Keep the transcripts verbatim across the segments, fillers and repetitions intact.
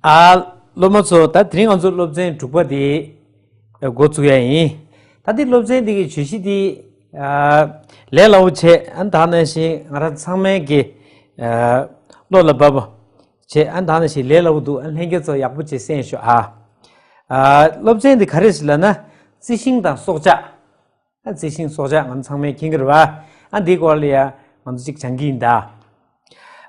ཨ། སློབ་མ་ཚོ། ད་དེ་རིང་ང་ཚོ་སློབ་ཚན་དྲུག་པ་དེ་འགོ་བཙུགས་ཡ་ཡིན། ད་དེ་སློབ་ཚན་དེ་གི་བརྗོད་གཞི་དེ་ཨ་ལས་སླ་བོ་བྱས། ཨ་ད་ནང་བཞིན་ང་རང་ཚང་མའི་གི་ཨ་བློ་ལ་འབབ་པ་བྱས། ཨ་ད་ནང་བཞིན་ལས་སླ་བོ་འདུག་ཨ་ལྷན་རྒྱས་ཚོ་ཡག་པོ་བྱས་གསན་ཤོག་ཨ། ཨ་སློབ་ཚན་དེ་ག་རེ་ཟེར་ལབ་ན། རྩི་ཤིང་དང་སྲོག་ཆགས། ཨ་རྩི་ཤིང་སྲོག་ཆགས་ང་ཚང་མས་མཁྱེན་གྱི་རེད་བ། ཨ་འདིའི་སྐོར་ལ་ཡ་ང་ཚོ་གཅིག་སྦྱང་གི་ཡིན་ད།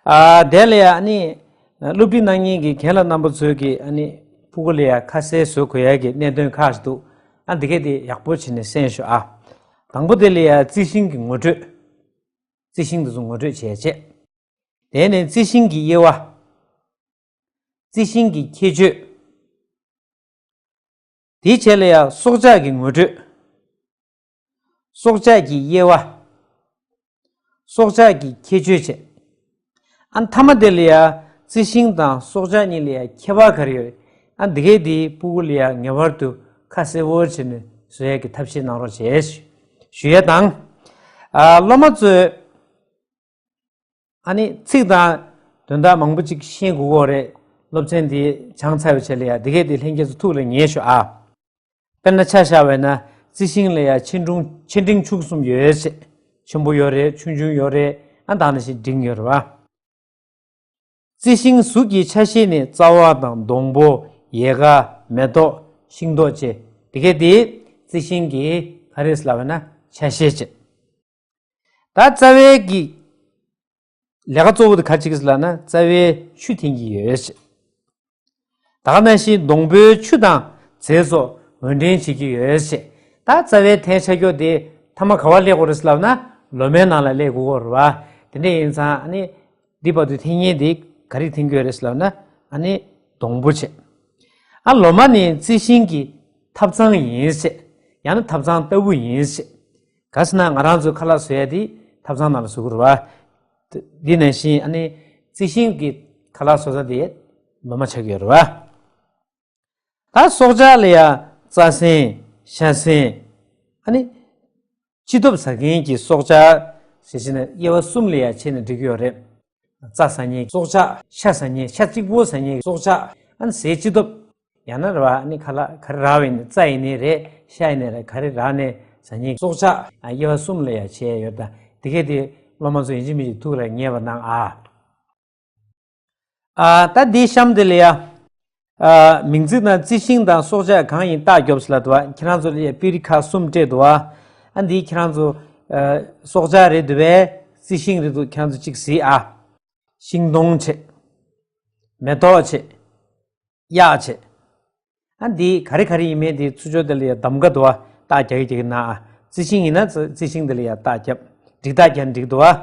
ཨ་དེ་ལ་ཡ་ཨ་ནི་སློབ་ཁྲིད་གནང་མཁན་གྱི་རྒན་ལགས་རྣམ་པ་ཚོས་ཀྱི་ཨ་ནི་ཕྲུ་གུ་ལ་ཡ་ཁ་གསལ་བཟོ་དགོས་ཡ་གི་གནད་དོན་ཁག་ཅིག་འདུག་ཨ་འདི་གས་དེ་ཡག་པོ་བྱས་ནས་གསན་ཤོག་ཨ། དང་པོ་དེ་ལ་ཡ་རྩི་ཤིང་གི་ངོ་སྤྲོད། རྩི་ཤིང་དེ་ཚོ་ངོ་སྤྲོད་བྱས་བྱས། དེ་ནས་རྩི་ཤིང་གི་དབྱེ་བ། རྩི་ཤིང་གི་ཁྱད་ཆོས། དེའི་རྗེས་ལ་ཡང་སྲོག་ཆགས་ཀྱི་ངོ་སྤྲོད། སྲོག་ཆགས་ཀྱི་དབྱེ་བ། སྲོག་ཆགས་ཀྱི་ཁྱད་ཆོས་བྱས། ཨ་མཐའ་མ་དེ་ལ་ཡང་རྩི་ཤིང་དང་སྲོག་ཆགས་གཉིས་ལ་ཡང་ཁྱད་པར་ག་རེ་ཡོད། ཨ་འདི་གས་དེ་ཕྲུ་གུ་ལ་ཡང་ངེས་པར་དུ་ཁ་གསལ་བོ་བྱས་ནས་བཟོ་ཡས་ཀྱི་ཐབས་ཤེས་གནང་རོགས་བྱས་ཞུ་ཡས་དང་། ཨ་སློབ་མ་ཚོས་ཨ་ནི་ཚིག་དང་དོན་དག་མང་པོ་ཅིག་ཤེས་དགོས་ཀྱི་ཡོད་རེད། སློབ་ཚན་འདི་སྦྱངས་ཚར་བའི་རྗེས་ལ་ཡ་འདི་གས་འདི་ལྷན་རྒྱས་ཚོ་ཐུགས་ལ་ངེས་ཤོག་ཨ། དཔེར་ན་ཆ་བཞག་པ་ཡིན་ན་རྩི་ཤིང་ལ་ཡ་ཆེ་འབྲིང་ཆེ་འབྲིང་ཆུང་གསུམ་ཡོད་ཅེས། ཆེན་པོ་ཡོད་རེད། ཆུང་ཆུང་ཡོད་རེད། ཨ་ད་ནང་བཞིན་འབྲིང་ཡོད་རེད་བ། རྩི་ཤིང་གཟུགས་ཀྱི་ཆ་ཤས་ནི་རྩ་བ་དང་སྡོང་པོ། ཡལ་ག། མེ་ཏོག་ཤིང་ཏོག་བཅས། དེ་གས་དེ་རྩི་ཤིང་གི་ག་རེ་ཟེར་ལབ་ན་ཆ་ཤས་བྱས། ད་རྩ་བའི་གི་ལས་ཀ་གཙོ་བོ་དེ་ག་ཅིག་ཟེར་ལབ་ན་རྩ་བའི་ཆུ་འཐེན་གྱི་ཡོད་ཅེས། ད་ག་ནང་བཞིན་སྡོང་པོའི་ཆུ་དང་རྫས་སོགས་འོར་འདྲེན་བྱེད་ཀྱི་ཡོད་ཅེས། ད་རྩ་བའི་འཐེན་ཆ་རྒྱུ་དེ་མཐའ་མ་ག་བ་སླེབས་དགོས་རེད་ཟེར་ལབ་ན་ལོ་མའི་ནང་ལ་སླེབས་དགོས་ཀྱི་ཡོད་རེད་བ། དེ་འདྲ་ཡིན་ཙང་ཨ་ནི་འདི་བར་དུ་འཐེན་མཁན་དེ་ག་རེ་འཐེན་གྱི་ཡོད་རེད་ཟེར་ལབ་ན་ཨ་ནི་སྡོང་པོ་བྱས། ཨ་ལོ་མ་ནི་རྩི་ཤིང་གི་ཐབ་ཚང་ཡིན་ཅེས། ཡང་ན་ཐབ་ཚང་ལྟ་བུ་ཡིན་ཅེས། ག་ཟེར་ན་ང་རང་ཚོའི་ཁ་ལག་བཟོ་ཡ་དེ་ཐབ་ཚང་ནང་ལ་བཟོ་དགོས་རེད་བ། དེ་དེ་ནང་བཞིན་ཨ་ནི་རྩི་ཤིང་གི་ཁ་ལག་བཟོ་ས་དེ་ལོ་མ་ཆགས་ཀྱི་ཡོད་རེད་བ། ད་སྲོག་ཆགས་ལ་ཡ་རྩྭ་སེང་། ཤ་སེང་། ཨ་ནི་ཅི་ཐུབ་ཟ་མཁན་གྱི་སྲོག་ཆགས་ཟེར་བྱས་ནས་དབྱེ་བ་གསུམ་ལ་ཡ་ཕྱེ་ནས་འགྲིག་གི་ཡོད་རེད། རྩྭ་ཟ་མཁན་སྲོག་ཆགས། ཤ་ཟ་མཁན། ཤ་གཅིག་པོ་ཟ་མཁན་སྲོག་ཆགས། ཨ་ནི་ཟས་ཅི་ཐུབ། ཡང་ན་རེད་བ། ཨ་ནི་ཁ་ལག་ག་རེ་རག་པ་ཡིན་ན། རྩྭ་ཡིན་ནའི་རེད། ཤ་ཡིན་ནའི་རེད། ག་རེ་རག་ནའི་ཟ་མཁན་སྲོག་ཆགས། ཨ་དབྱེ་བ་གསུམ་ལ་ཡ་ཕྱེ་ཡ་ཡོད། ད་དེ་གས་དེ་སློབ་མ་ཚོ་ཡིན་གཅིག་མིན་གཅིག་ཐུགས་ལ་ངེས་པ་གནང་ཨ། ཨ་ད་འདིའི་གཤམ་དེ་ལ་ཡ། ཨ་མིང་ཚིག་ནང་རྩི་ཤིང་དང་སྲོག་ཆགས་གང་ཡིན་རྟགས་རྒྱོབ་ཟེར་ལབ་འདུག་བ། ཁྱེད་རང་ཚོ་ལ་ཡ་དཔེ་རིས་ཁག་གསུམ་སྤྲད་འདུག་བ། ཨ་འདི་ཁྱེད་རང་ཚོ་ཨ་སྲོག་ཆགས་རེད་འདུག་པས། རྩི་ཤིང་རེད་འདུག་ཁྱེད་རང་ཚོ་གཅིག་གཟིགས་ཨ། ཤིང་སྡོང་བྱས། མེ་ཏོག་བྱས། གཡག་བྱས། ཨ་འདི་ག་རེ་ག་རེ་ཡིན་མིན་དེ་ཚུར་ཕྱོགས་དེ་ལ་ཡ་གདམ་ག་འདུག་བ། རྟགས་རྒྱག་གི་རྒྱག་གི་ན་ཨ། རྩི་ཤིང་ཡིན་ན་རྩི་རྩི་ཤིང་དེ་ལ་ཡ་རྟགས་རྒྱབ། འགྲིག་རྟགས་རྒྱག་ན་འགྲིག་འདུག་བ།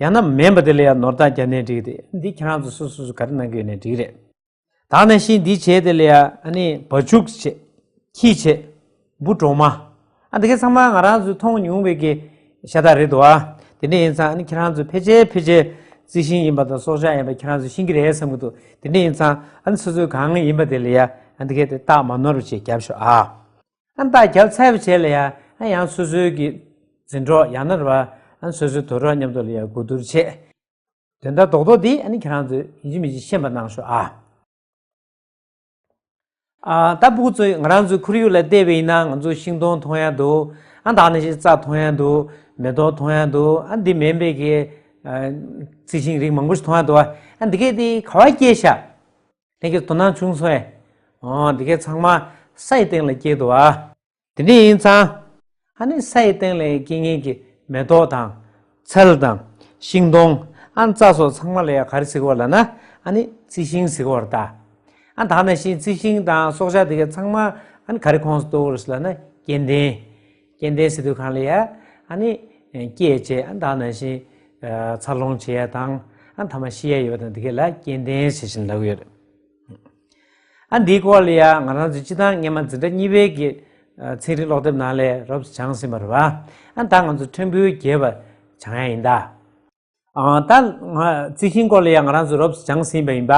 ཡང་ན་མིན་པ་དེ་ལ་ཡ་ནོར་རྟགས་རྒྱག་ནའི་འགྲིག་གི་རེད། འདི་ཁྱེད་རང་ཚོ་སོ་སོ་སོ་ག་རེ་གནང་གི་ཡོད་ནའི་འགྲིག་གི་རེད། ད་ནང་བཞིན་འདི་བྱས་དེ་ལ་ཡ་ཨ་ནི་བ་ཕྱུགས་བྱས། ཁྱི་བྱས། འབུ་གྲོག་མ། ཨ་འདི་གས་ཚང་མ་ང་རང་ཚོས་མཐོང་མྱོང་བའི་གི་ཤ་སྟག་རེད་འདུག་ཨ། དེ་འདྲ་ཡིན་ཙང་ཨ་ནི་ཁྱེད་རང་ཚོས་ཕལ་ཆེར་ཕལ་ཆེར་རྩི་ཤིང་ཡིན་པ་དང་སྲོག་ཆགས་ཡིན་པ་ཁྱེད་རང་ཚོས་ཤེས་ཀྱི་རེད་བསམ་གྱི་འདུག་དེ་འདྲ་ཡིན་ཙང་ཨ་ནི་སོ་སོའི་གང་ཡིན་པ་དེ་ལ་ཡ་ཨ་འདི་གས་དེ་རྟགས་མ་ནོར་བ་ཅིག་རྒྱབ་ཤོག་ཨ། ཨ་རྟགས་རྒྱབ་ཚར་བའི་རྗེས་ལ་ཡ་ཨ་ཡང་སོ་སོའི་གི་འཛིན་གྲོགས་ཡང་ན་རེད་བ། ཨ་སོ་སོའི་དུད་འགྲོ་མཉམ་དུ་ལ་ཡ་གོ་བསྡུར་བྱས། དོན་དག་རྡོག་རྡོག་འདི་ཨ་ནི་ཁྱེད་རང་ཚོས་ཡིན་གཅིག་མིན་གཅིག་ཤེས་པ་གནང་ཤོག་ཨ། ཨ་ད་ཕྲུ་གུ་ཚོས་ང་རང་ཚོའི་ཁོར་ཡུག་ལ་བལྟས་པ་ཡིན་ན་ང་ཚོ་ཤིང་སྡོང་མཐོང་ཡ་འདུག་ཨ་ད་ནང་བཞིན་རྩྭ་མཐོང་ཡ་འདུག་མེ་ཏོག་མཐོང་ཡ་འདུག་ཨ་འདི་མིན་པའི་གི་ཨ་རྩི་ཤིང་རིགས་མང་པོ་ཞིག་མཐོང་ཡ་འདུག་ཨ་འདི་གས་འདི་ག་བ་སྐྱེས་ཤག་ལྷན་རྒྱས་དོ་སྣང་བྱུང་སོང་ངས། འོ་འདི་གས་ཚང་མ་ས་ཡི་སྟེང་ལ་སྐྱེས་འདུག་ཨ། དེ་འདྲ་ཡིན་ཙང་། ཨ་ནི་ས་ཡི་སྟེང་ལ་སྐྱེ་མཁན་གྱི་མེ་ཏོག་དང་། ཚལ་དང་། ཤིང་སྡོང་། ཨ་ནི་རྩྭ་སོགས་ཚང་མ་ལ་ཡང་ག་རེ་ཟེར་གྱི་ཡོད་ལབ་ན། ཨ་ནི་རྩི་ཤིང་ཟེར་གྱི་ཡོད་རེད་ད། ཨ་ད་ནང་བཞིན་རྩི་ཤིང་དང་སྲོག་ཆགས་དེ་ག་ཚང་མ་ཨ་ནི་ག་རེ་ཁོངས་སུ་གཏོགས་ཀྱི་ཡོད་རེད་ཟེར་ལབ་ན་སྐྱེ་ལྡན། སྐྱེ་ལྡན་ཟེར་དུས་གང་ལ་ཡ། ཨ་ནི་སྐྱེས་བྱས་ཨ་ད་ནང་བཞིན་འཚར་ལོངས་བྱེད་ཡ་དང་། ཨ་མཐའ་མ་ཤི་ཡ་ཡོད་པ་དང་དེ་ག་ལ་སྐྱེ་ལྡན་ཟེར་བཞིན་ལབ་ཀྱི་ཡོད་རེད། ཨ་འདིའི་སྐོར་ལ་ཡང་ང་རང་ཚོ་སྤྱིར་བཏང་སྔོན་མ་འཛིན་གྲྭ་གཉིས་པའི་གི་ཚན་རིག་ཀློག་དེབ་ནང་ལ་རོབ་ཙམ་སྦྱངས་ཟིན་པ་རེད་བ། ཨ་ད་ང་ཚོ་ཕྲན་བུ་རྒྱས་པ་སྦྱང་ཡ་ཡིན་ད། ཨ་ད་ང་རྩི་ཤིང་སྐོར་ལ་ཡང་ང་རང་ཚོ་རོབ་ཙམ་སྦྱངས་ཟིན་པ་ཡིན་པ།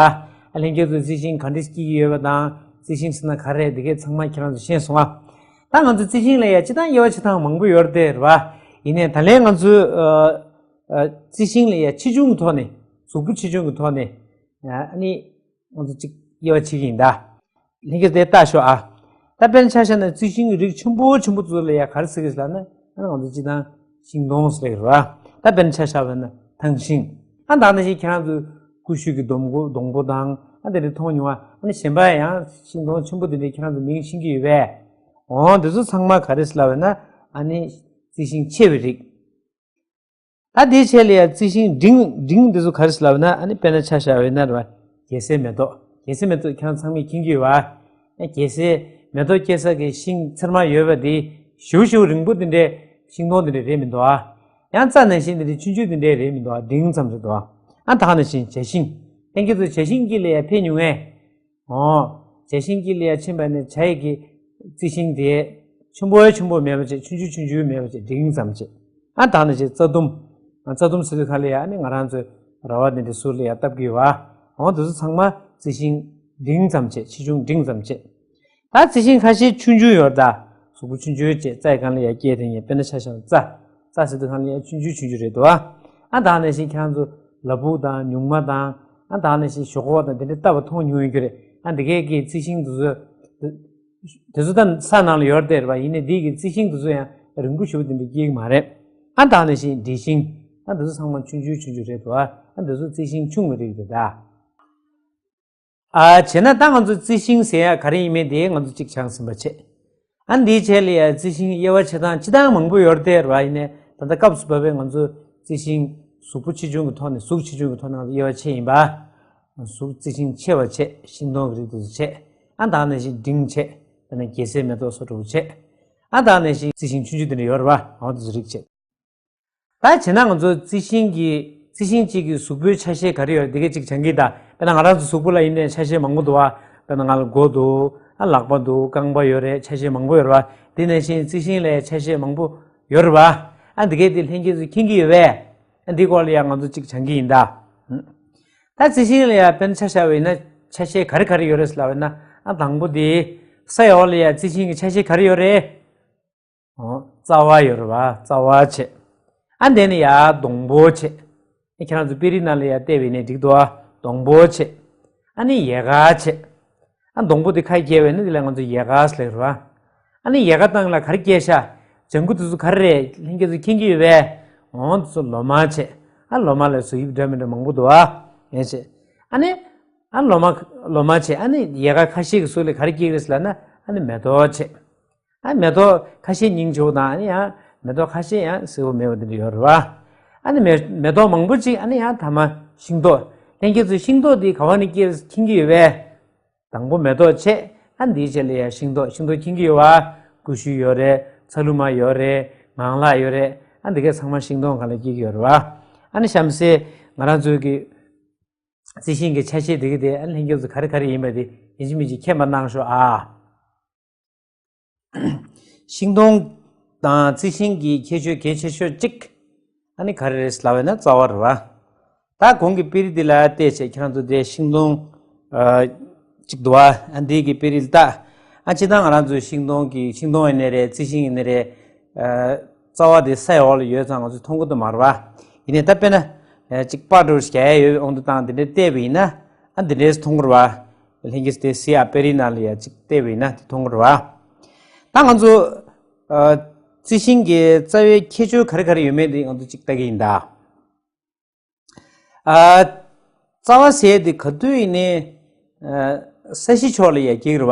ཨ་ལྷན་རྒྱས་ཚོས་རྩི་ཤིང་ག་འདྲ་སྐྱེ་གི་ཡོད་པ་དང་རྩི་ཤིང་ཟེར་ན་ག་རེ་རེད་འདི་གས་ཚང་མ་ཁྱེད་རང་ཚོ་ཤེས་སོང་ཨ། ད་ང་ཚོ་རྩི་ཤིང་ལ་ཡང་སྤྱིར་བཏང་དབྱེ་བ་ཕྱེ་སྟངས་མང་པོ་ཡོད་རེད་དེ་རེད་བ། ཡིན་ནའི་ད་ལན་ང་ཚོས་ཨ་ཨ་རྩི་ཤིང་ལ་ཡང་ཆེ་ཆུང་གི་ཐོག་ནས་གཟུགས་པོ་ཆེ་ཆུང་གི་ཐོག་ནས་ཨ་ནི་ང་ཚོ་གཅིག་དབྱེ་བ་ཕྱེ་གི་ཡིན་ད། ལྷན་རྒྱས་དེ་ལྟ་ཤོག་ཨ། ད་དཔེར་ན་ཆ་བཞག་ན་རྩི་ཤིང་གི་རིགས་ཆེན་པོ་ཆེན་པོ་ཚོ་ལ་ཡ་ག་རེ་ཟེར་གི་ཟེར་ལབ་ན། ཨ་ནི་ང་ཚོ་སྤྱིར་བཏང་ཤིང་སྡོང་ཟེར་གི་རེད་བ། ད་དཔེར་ན་ཆ་བཞག་པ་ན་ཐང་ཤིང་། ཨ་ད་ནང་བཞིན་ཁྱེད་རང་ཚོ་ཀུ་ཤུ་གི་སྡོང་པོ་སྡོང་པོ་དང་ཨ་དེ་འདྲ་མཐོང་མྱོང་བ། ཨ་ནི་གཞན་པ་ཡང་ཤིང་སྡོང་ཆེན་པོ་དེ་འདྲ་ཁྱེད་རང་ཚོ་མིང་ཤེས་ཀྱི་ཡོད་པས། འོ་དེ་ཚོ་ཚང་མ་ག་རེ་ཟེར་ལབ་ན། ཨ་ནི་རྩི་ཤིང་ཆེ་བའི་རིགས། ད་དེའི་ཆེད་ལ་ཡང་རྩི་ཤིང་འབྲིང་འབྲིང་དེ་ཚོ་ག་རེ་ཟེར་ལབ་ན། ཨ་ནི་དཔེར་ན་ཆ་བཞག་པ་ཡིན་ན་རེད་བ། རྒྱལ་སྲས་མེ་ཏོག་རྒྱལ་སྲས་མེ་ཏོག་ཁྱེད་རང་ཚང་མས་མཁྱེན་གྱི་ཡོད་བ། རྒྱལ་སྲས་མེ་ཏོག་སྐྱེ་ས་གི་ཤིང་ཚེར་མ་ཡོད་པ་དེ་ཞེ་པོ་ཞེ་པོ་རིང་པོ་དེ་འདྲའི་ཤིང་སྡོང་དེ་འདྲ་རེད་མི་འདུག་ཨ། ཡང་རྩྭ་ནང་བཞིན་དེ་འདྲའི་ཆུང་ཆུང་དེ་འདྲའི་རེད་མི་འདུག་ཨ། འབྲིང་ཙམ་རེད་འདུག་ཨ། ཨ་ད་ནང་བཞིན་བྱ་ཤིང་། ལྷན་རྒྱས་ཚོ་བྱ་ཤིང་དཀྱིལ་ལ་ཡང་ཕེབས་མྱོང་ངས། འོ། བྱ་ཤིང་དཀྱིལ་ལ་ཡ་ཕྱིན་པ་ནས་བྱ་ཡི་གི་རྩི་ཤིང་དེ་ཆེན་པོ་ཆེན་པོ་མེད་པ་བྱས། ཆུང་ཆུང་ཆུང་ཆུང་མེད་པ་བྱས། འབྲིང་ཙམ་བྱས། ཨ་ད་ནང་བཞིན་རྩྭ་ལྡུམ། རྩྭ་ལྡུམ་ཟེར་དུས་གང་ལ་ཡ་ཨ་ནི་ང་རང་ཚོའི་ར་བ་འདི་འདྲ་ཟུར་ལ་ཡ་བཏབ་ཀྱི་ཡོད་བ། འོ་དེ་ཚོ་ཚང་མ་རྩི་ཤིང་འབྲིང་ཙམ་བྱས། ཆེ་ཆུང་འབྲིང་ཙམ་བྱས། ད་རྩི་ཤིང་ཁ་ཤས་ཆུང་ཆུང་ཡོད་རེད་ད། གཟུགས་པོ་ཆུང་ཆུང་བྱས་རྩྭ་ཡི་སྒང་ལ་ཡ་སྐྱེས་དེ་ཡིན། དཔེར་ན་ཆ་བཞག་ན་རྩྭ། རྩྭ་ཟེར་དུས་སྒང་ལ་ཡ་ཆུང་ཆུང་ཆུང་ཆུང་རེད་འདུག་ཨ། ཨ་ད་ནང་བཞིན་ཁྱེད་རང་ཚོ་ལ་ཕུག་དང་ཉུང་མ་དང་། ཨ་ད་ནང་བཞིན་ཞོག་ཁོག་དང་དེ་འདྲ་བཏབ་པ་མཐོང་མྱོང་ཡོད་ཀྱི་རེད། ཨ་འདི་གས་ཀྱི་རྩི་ཤིང་དེ་ཚོ། དེ་ཚོ་ད་ས་ནང་ལ་ཡོད་རེད་བ། ཡིན་ནའི་འདི་གི་རྩི་ཤིང་དེ་ཚོ་ཡང་རིང་པོ་ཞེ་པོ་དེ་འདྲ་སྐྱེ་གི་མ་རེད། ཨ་ད་ནང་བཞིན་འབྲས་ཤིང་། ཨ་དེ་ཚོ་ཚང་མ་ཆུང་ཆུང་ཆུང་ཆུང་རེད་འདུག་ཨ། ཨ་དེ་ཚོ་རྩི་ཤིང་ཆུང་བའི་རིགས་རེད་ད། ཨ་བྱས་ན་ད་ང་ཚོ་རྩི་ཤིང་ཟེར་ཡ་ག་རེ་ཡིན་མིན་དེ་ང་ཚོ་གཅིག་སྦྱངས་ཟིན་པ་བྱས། ཨ་འདིའི་ཆེད་ལ་ཡ་རྩི་ཤིང་དབྱེ་བ་ཕྱེ་སྟངས་ཅི་སྟངས་མང་པོ་ཡོད་རེད་བ། ཡིན་ནའི་ད་ལྟ་སྐབས་སུ་བབས་པའི་ང་ཚོ་རྩི་ཤིང་གཟུགས་པོ་ཆེ་ཆུང་གི་ཐོག་ནས། གཟུགས་ཆེ་ཆུང་གི་ཐོག་ནས་ང་ཚོ་དབྱེ་བ་ཕྱེ་ཡིན་པ། གཟུགས་རྩི་ཤིང་ཆེ་བ་བྱས། ཤིང་སྡོང་གི་རིགས་དེ་ཚོ་བྱས། ཨ་ད་ནང་བཞིན་འབྲིང་བྱས། ད་ནི་རྒྱལ་སྲས་མེ་ཏོག་སོགས་འདྲ་བོ་བྱས། ཨ་ད་ནང་བཞིན་རྩི་ཤིང་ཆུང་ཆུང་དེ་འདྲ་ཡོད་རེད་བ། འོ་དེ་ཚོ་རིགས་བྱས། ད་བྱས་ན་ང་ཚོ་རྩི་ཤིང་གི་རྩི་ཤིང་གཅིག་གི་གཟུགས་པོའི་ཆ་ཤས་ག་རེ་ཡོད་རེད། འདི་ག་གཅིག་སྦྱང་གི་ཡིན་ད། དཔེར་ན་ང་རང་ཚོ་གཟུགས་པོ་ལ་ཡིན་ནའི་ཆ་ཤས་མང་པོ་འདུག་བ། དཔེར་ན་ང་ལ་མགོ་འདུག། ཨ་ལག་པ་འདུག། རྐང་པ་ཡོད་རེད། ཆ་ཤས་མང་པོ་ཡོད་རེད་བ། དེ་ནང་བཞིན་རྩི་ཤིང་ལ་ཡང་ཆ་ཤས་མང་པོ་ཡོད་རེད་བ། ཨ་འདི་གས་དེ་ལྷན་རྒྱས་ཚོས་མཁྱེན་གྱི་ཡོད་པས། ཨ་འདི་སྐོར་ལ་ཡང་ང་ཚོ་གཅིག་སྦྱང་གི་ཡིན་ད། ད་རྩི་ཤིང་ལ་ཡང་དཔེར་ན་ཆ་བཞག་པ་ཡིན་ན་ཆ་ཤས་ག་རེ་ག་རེ་ཡོད་རེད་ལབ་པ་ཡིན་ན། ཨ་དང་པོ་དེ་ས་ཡི་འོག་ལ་ཡང་རྩི་ཤིང་གི་ཆ་ཤས་ག་རེ་ཡོད་རེད། ཨོ། རྩ་བ་ཡོད་རེད་བ། རྩ་བ་བྱས། ཨ་དེ་ནས་ཡར་སྡོང་པོ་བྱས། ཨ་ཁྱེད་རང་ཚོ་དཔེ་རིས་ནང་ལ་ཡར་བལྟས་པ་ཡིན་ན་འགྲིག་འདུག་ཨ། སྡོང་པོ་བྱས། ཨ་ནི་ཡལ་ག་བྱས། ཨ་སྡོང་པོ་དེ་ཁ་སྐྱེས་པ་ཡིན་ན་དེ་ལ་ང་ཚོ་ཡལ་ག་ཟེར་གྱི་རེད་བ། ཨ་ནི་ཡལ་ག་སྟེང་ལ་ག་རེ་སྐྱེས་ཤག། ལྗང་གུ་དེ་ཚོ་ག་རེ་རེད། ལྷན་རྒྱས་ཚོ་མཁྱེན་གྱི་ཡོད་པས། ཨོ་དེ་ཚོ་ལོ་མ་བྱས། ཨ་ལོ་མ་ལ་གཟུགས་དབྱིབས་འདྲ་མི་འདྲ་མང་པོ་འདུག་ཨ། ཡལ་བྱས། ཨ་ནི། ཨ་ལོ་མ། ལོ་མ་བྱས། ཨ་ནི་ཡལ་ག་ཁ་ཤས་ཀྱི་ཟུར་ལ་ག་རེ་སྐྱེས་རེད་ཟེར་ལབ་ན། ཨ་ནི་མེ་ཏོག་བྱས། ཨ་མེ་ཏོག་ཁ་ཤས་སྙིང་རྗེ་པོ་དང་། ཨ་ནི་ཡང་མེ་ཏོག་ཁ་ཤས་ཡང་སེར་པོ་མེད་པ་འདི་འདྲ་ཡོད་རེད་བ། ཨ་ནི་མེ་མེ་ཏོག་མང་པོ་ཅིག། ཨ་ནི་ཡང་ཐ་མ་ཤིང་ཏོག། ལྷན་རྒྱས་ཚོས་ཤིང་ཏོག་འདི་ག་བ་ནས་སྐྱེས་མཁྱེན་གྱི་ཡོད་པས། དང་པོ་མེ་ཏོག་བྱས། ཨ་འདིའི་རྗེས་ལ་ཡང་ཤིང་ཏོག། ཤིང་ཏོག་མཁྱེན་གྱི་ཡོད་བ། ཀུ་ཤུ་ཡོད་རེད། ཚ་ལུ་མ་ཡོད་རེད། ངང་ལག་ཡོད་རེད། ཨ་འདི་གས་ཚང་མ་ཤིང་སྡོང་སྒང་ལ་སྐྱེ་གི་ཡོད་རེད་བ། ཨ་ནི་གཤམ་གསལ་ང་རང་ཚོའི་གི་རྩི་ཤིང་གི་ཆ་ཤས་འདི་གས་དེ། ཨ་ལྷན་རྒྱས་ཚོ་ག་རེ་ག་རེ་ཡིན་པ་དེ་ཡིན་གཅིག་མིན་གཅིག་མཁྱེན་པ་གནང་ཤོག་ཨ། ཤིང་སྡོང་དང་རྩི་ཤིང་གི་ཁྱད་ཆོས་གལ་ཆེ་ཤོས་གཅིག། ཨ་ནི་ག་རེ་རེད་ལབ་པ་ཡིན་ན་རྩ་བ་རེད་བ། ད་གོང་གི་དཔེ་རིས་འདི་ལ་བལྟས་བྱས་ཁྱེད་རང་ཚོ་དེ་ཤིང་སྡོང་ཨ་གཅིག་འདུག་བ། ཨ་འདི་གི་དཔེ་རིས་ལ་ལྟ། ཨ་སྤྱིར་བཏང་ང་རང་ཚོའི་ཤིང་སྡོང་གི་ཤིང་སྡོང་ཡིན་ནའི་རེད། རྩི་ཤིང་ཡིན་ནའི་རེད། ཨ་རྩ་བ་དེ་ས་ཡི་འོག་ལ་ཡོད་ཙང་ང་ཚོས་མཐོང་གི་འདུག་མ་རེད་བ། ཡིན་ནའི་ད་དཔེར་ན་ཨ་གཅིག་པར་འདྲ་བོ་ཞིག་རྒྱག་ཡ་ཡོད་པའི་དབང་དུ་བཏང་། དེ་འདྲ་བལྟས་པ་ཡིན་ན་ཨ་འདི་འདྲས་མཐོང་གི་རེད་བ། ལྷན་རྒྱས་དེ་སི་ཨ་དཔེ་རིས་ནང་ལ་ཡ་གཅིག་བལྟས་པ་ཡིན་ན་དེ་མཐོང་གི་རེད་བ། ད་ང་ཚོ་ཨ་རྩི་ཤིང་གི་རྩ་བའི་ཁྱད་ཆོས་ག་རེ་ག་རེ་ཡོད་མེད་དེ་ང་ཚོ་གཅིག་ལྟ་གི་ཡིན་ད། ཨ་རྩ་བ་ཟེར་དེ་ག་དུས་ཡིན་ནའི་ཨ་ས་གཞི་ཕྱོགས་ལ་ཡ་སྐྱེ་གི་རེད་བ།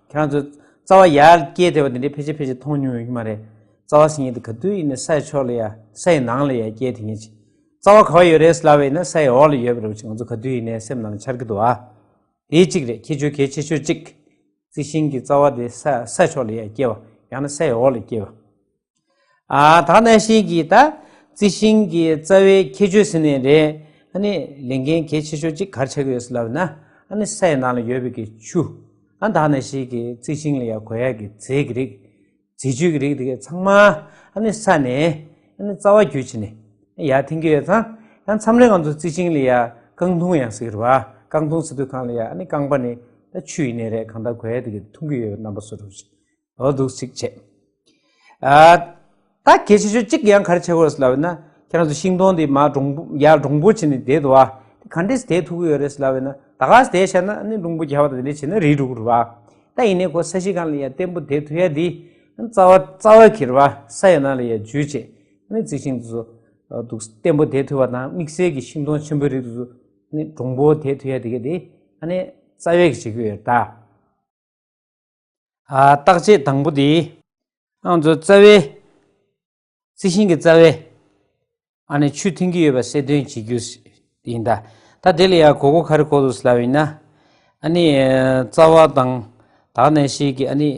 ཁྱེད་རང་ཚོ་རྩ་བ་ཡར་སྐྱེས་བསྡད་པ་དེ་འདྲའི་ཕལ་ཆེར་ཕལ་ཆེར་མཐོང་མྱོང་ཡོད་ཀྱི་མ་རེད། རྩ་བ་ཟེར་མཁན་དེ་ག་དུས་ཡིན་ནའི་ས་ཡི་ཕྱོགས་ལ་ཡ། ས་ཡི་ནང་ལ་ཡ་སྐྱེས་བསྡད་མཁན་ཅིག། རྩ་བ་ག་པར་ཡོད་རེད་ལབ་པ་ཡིན་ན་ས་ཡི་འོག་ལ་ཡོད་པ་འདྲ་བོ་ཅིག་ང་ཚོ་ག་དུས་ཡིན་ནའི་སེམས་ནང་ལ་འཆར་གྱི་འདུག་ཨ། དེ་གཅིག་རེད། ཁྱད་ཆོས་གལ་ཆེ་ཤོས་གཅིག། རྩི་ཤིང་གི་རྩ་བ་དེ་ས་ས་ཕྱོགས་ལ་ཡ་སྐྱེ་བ། ཡང་ན་ས་ཡི་འོག་ལ་སྐྱེ་བ། ཨ་ད་ནང་བཞིན་གྱི་ད་རྩི་ཤིང་གི་རྩ་བའི་ཁྱད་ཆོས་ཟེར་ནའི་རེད། ཨ་ནི་ལས་འགན་གལ་ཆེ་ཤོས་གཅིག་ག་རེ་ཆགས་ཀྱི་ཡོད་ཟེར་ལབ་ན། ཨ་ནི་ས་ཡི་ནང་ལ་ཡོད་པའི་གི་ཆུ། ཨ་ད་ནང་བཞིན་གྱི་རྩི་ཤིང་ལ་ཡ་དགོས་ཡ་གི་རྫས་ཀྱི་རིགས། རྫས་བཅུད་ཀྱི་རིགས་དེ་གས་ཚང་མ་ཨ་ནི་ས་ནས་ཨ་ནི་རྩ་བ་བརྒྱུད་བྱས་ནས་ཡར་ཐོན་གྱི་ཡོད་ཙང་། ཡང་མཚམས་རེ་ང་ཚོ་རྩི་ཤིང་ལ་ཡ་རྐང་འཐུང་ཡང་ཟེར་གྱི་རེད་བ། རྐང་འཐུང་ཟེར་དུས་སྒང་ལ་ཡ་ཨ་ནི་རྐང་པ་ནས་ད་ཆུ་ཡིན་ནའི་རེད། གང་ལྟར་དགོས་ཡ་དེ་གས་འཐུང་གི་ཡོད་པའི་རྣམ་པ་བཟོ་འདྲ་བོ་ཞིག། འོ་འདུག་ཅིག་བྱས། ཨ་ད་གལ་ཆེ་ཤོས་གཅིག་ཡང་ག་རེ་ཆགས་ཀྱི་ཡོད་ཟེར་ལབ་ན། ཁྱེད་རང་ཚོ་ཤིང་སྡོང་འདི་མར་འདྲོང་པོ་ཡར་འདྲོང་པོ་བྱས་ནས་བསྡད་འདུག་བ། དེ་ག་འདྲས་བསྡད་ཐུབ་ཀྱི་ཡོད་རེད་ཟེར་ལབ་ན། ད་ག་དེ་བྱས་ན་ཨ་ནི་རླུང་བུ་རྒྱག་པ་དང་དེ་འདྲ་བྱས་ན་རེད་འགྲོ་གི་རེད་བ། ད་ཡིན་ནའི་ཁོ་ས་གཞི་སྒང་ལ་ཡ་བརྟན་པོ་བསྡད་ཐུབ་ཡ་དེ་རྩ་བ་རྩ་བ་གི་རེད་བ། ས་ཡི་ནང་ལ་ཡ་འཇུས་བྱས་ཨ་ནི་རྩི་ཤིང་དེ་ཚོ་འདུག་བརྟན་པོ་བསྡད་ཐུབ་པ་དང་དམིགས་བསལ་གྱི་ཤིང་སྡོང་ཆེན་པོའི་རིགས་དེ་ཚོ་ཨ་ནི་གྲུང་པོ་བསྡད་ཐུབ་ཡ་དེ་ག་དེ་ཨ་ནི་རྩ་བའི་གི་བྱེད་ཀྱི་ཡོད་ད། ཨ། བརྟག་དཔྱད་དང་པོ་དེ། ང་ཚོ་རྩ་བའི། རྩི་ཤིང་གི་རྩ་བའི། ཨ་ནི་ཆུ་འཐེན་གྱི་ཡོད་པ་གསལ་སྟོན་བྱེད་རྒྱུ་ཡིན་ད། ད་དེ་ལ་ཡང་གོ་གོ་ག་རེ་གོ་འདུག་ལབ་ཡིན་ན། ཨ་ནི་རྩ་བ་དང་། དེ་ནང་བཞིན་གྱི་ཨ་ནི་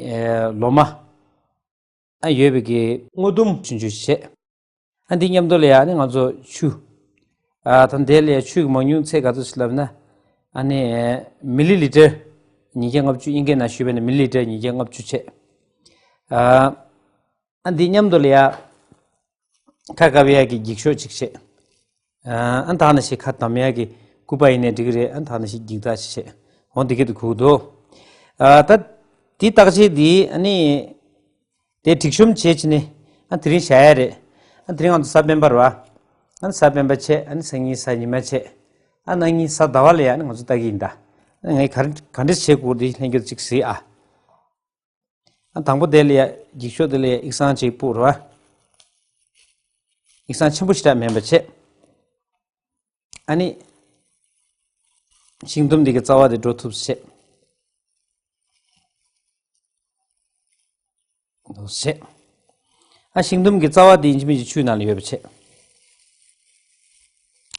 ལོ་མ། ཨ། ཡོད་པའི་གི་སྔོ་ལྡུམ་ཆུང་ཆུང་བྱས། ཨ། འདི་མཉམ་དུ་ལ་ཡང་ཨ་ནི་ང་ཚོ་ཆུ། ཨ། ད་དེ་ལ་ཡང་ཆུ་གི་མང་ཉུང་ཚད་ག་ཚོད་ཞིག་ལབ་ན། ཨ་ནི་མི་ལི་ལི་ཊར་ཉིས་བརྒྱ་ལྔ་བཅུ། དབྱིན་སྐད་ནང་ཞུས་པ་ཡིན་ན་མི་ལི་ལི་ཊར་ཉིས་བརྒྱ་ལྔ་བཅུ་བྱས། ཨ། ཨ། འདི་མཉམ་དུ་ལ་ཡང་ཁ་བཀབ་ཡག་གི་འགྱིག་ཤོག་ཅིག་བྱས། ཨ། དེ་ནང་བཞིན་ཁ་བསྡམ་ཡག་གི་སྐུད་པ་ཡིན་ནའི་འགྲིག་གི་རེད། ཨ། དེ་ནང་བཞིན་འགྱིག་དག་ཅིག་བྱས། འོ་འདི་སྐད་དུ་གོ་གི་འདུག་ཨ། ད་འདི་བརྟག་དཔྱད་འདི་ཨ་ནི། དེ་སྒྲིག་གཤོམ་བྱས་བྱས་ནས། ཨ། དེ་རིང་བཞག་ཡ་རེད། ཨ། དེ་རིང་ང་ཚོ་གཟའ་སྤེན་པ་རེད་བ། ཨ་ནི་གཟའ་སྤེན་པ་བྱས། ཨ་ནི་སང་ཉིན་གཟའ་ཉི་མ་བྱས། ཨ། གནངས་ཉིན་གཟའ་ཟླ་བ་ལ་ཡ་ཨ་ནི་ང་ཚོ་ལྟ་གི་ཡིན་ད། ཨ། ངས་ག་རེ་ག་འདྲས་བྱེད་དགོས་འདི་ལྷན་རྒྱས་ཚོ་ཅིག་གཟིགས་ཨ། ཨ། དང་པོ་དེ་ལ་ཡ་འགྱིག་ཤོག་དེ་ལ་ཡ་ཡིག་ཚང་ཅིག་ཕུབ་རེད་བ། ཡིག་ཚང་ཆེན་པོ་ཞེ་དྲག་མིན་པ་བྱས། ཨ་ནི། ཤིང་ལྡུམ་འདི་གི་རྩ་བ་དེ་འགྲོ་ཐུབ་ཟེར། འདུག་ཟེར། ཨ། ཤིང་ལྡུམ་གི་རྩ་བ་དེ་ཡིན་གཅིག་མིན་གཅིག་ཆུའི་ནང་ལ་ཡོད་པ་བྱས།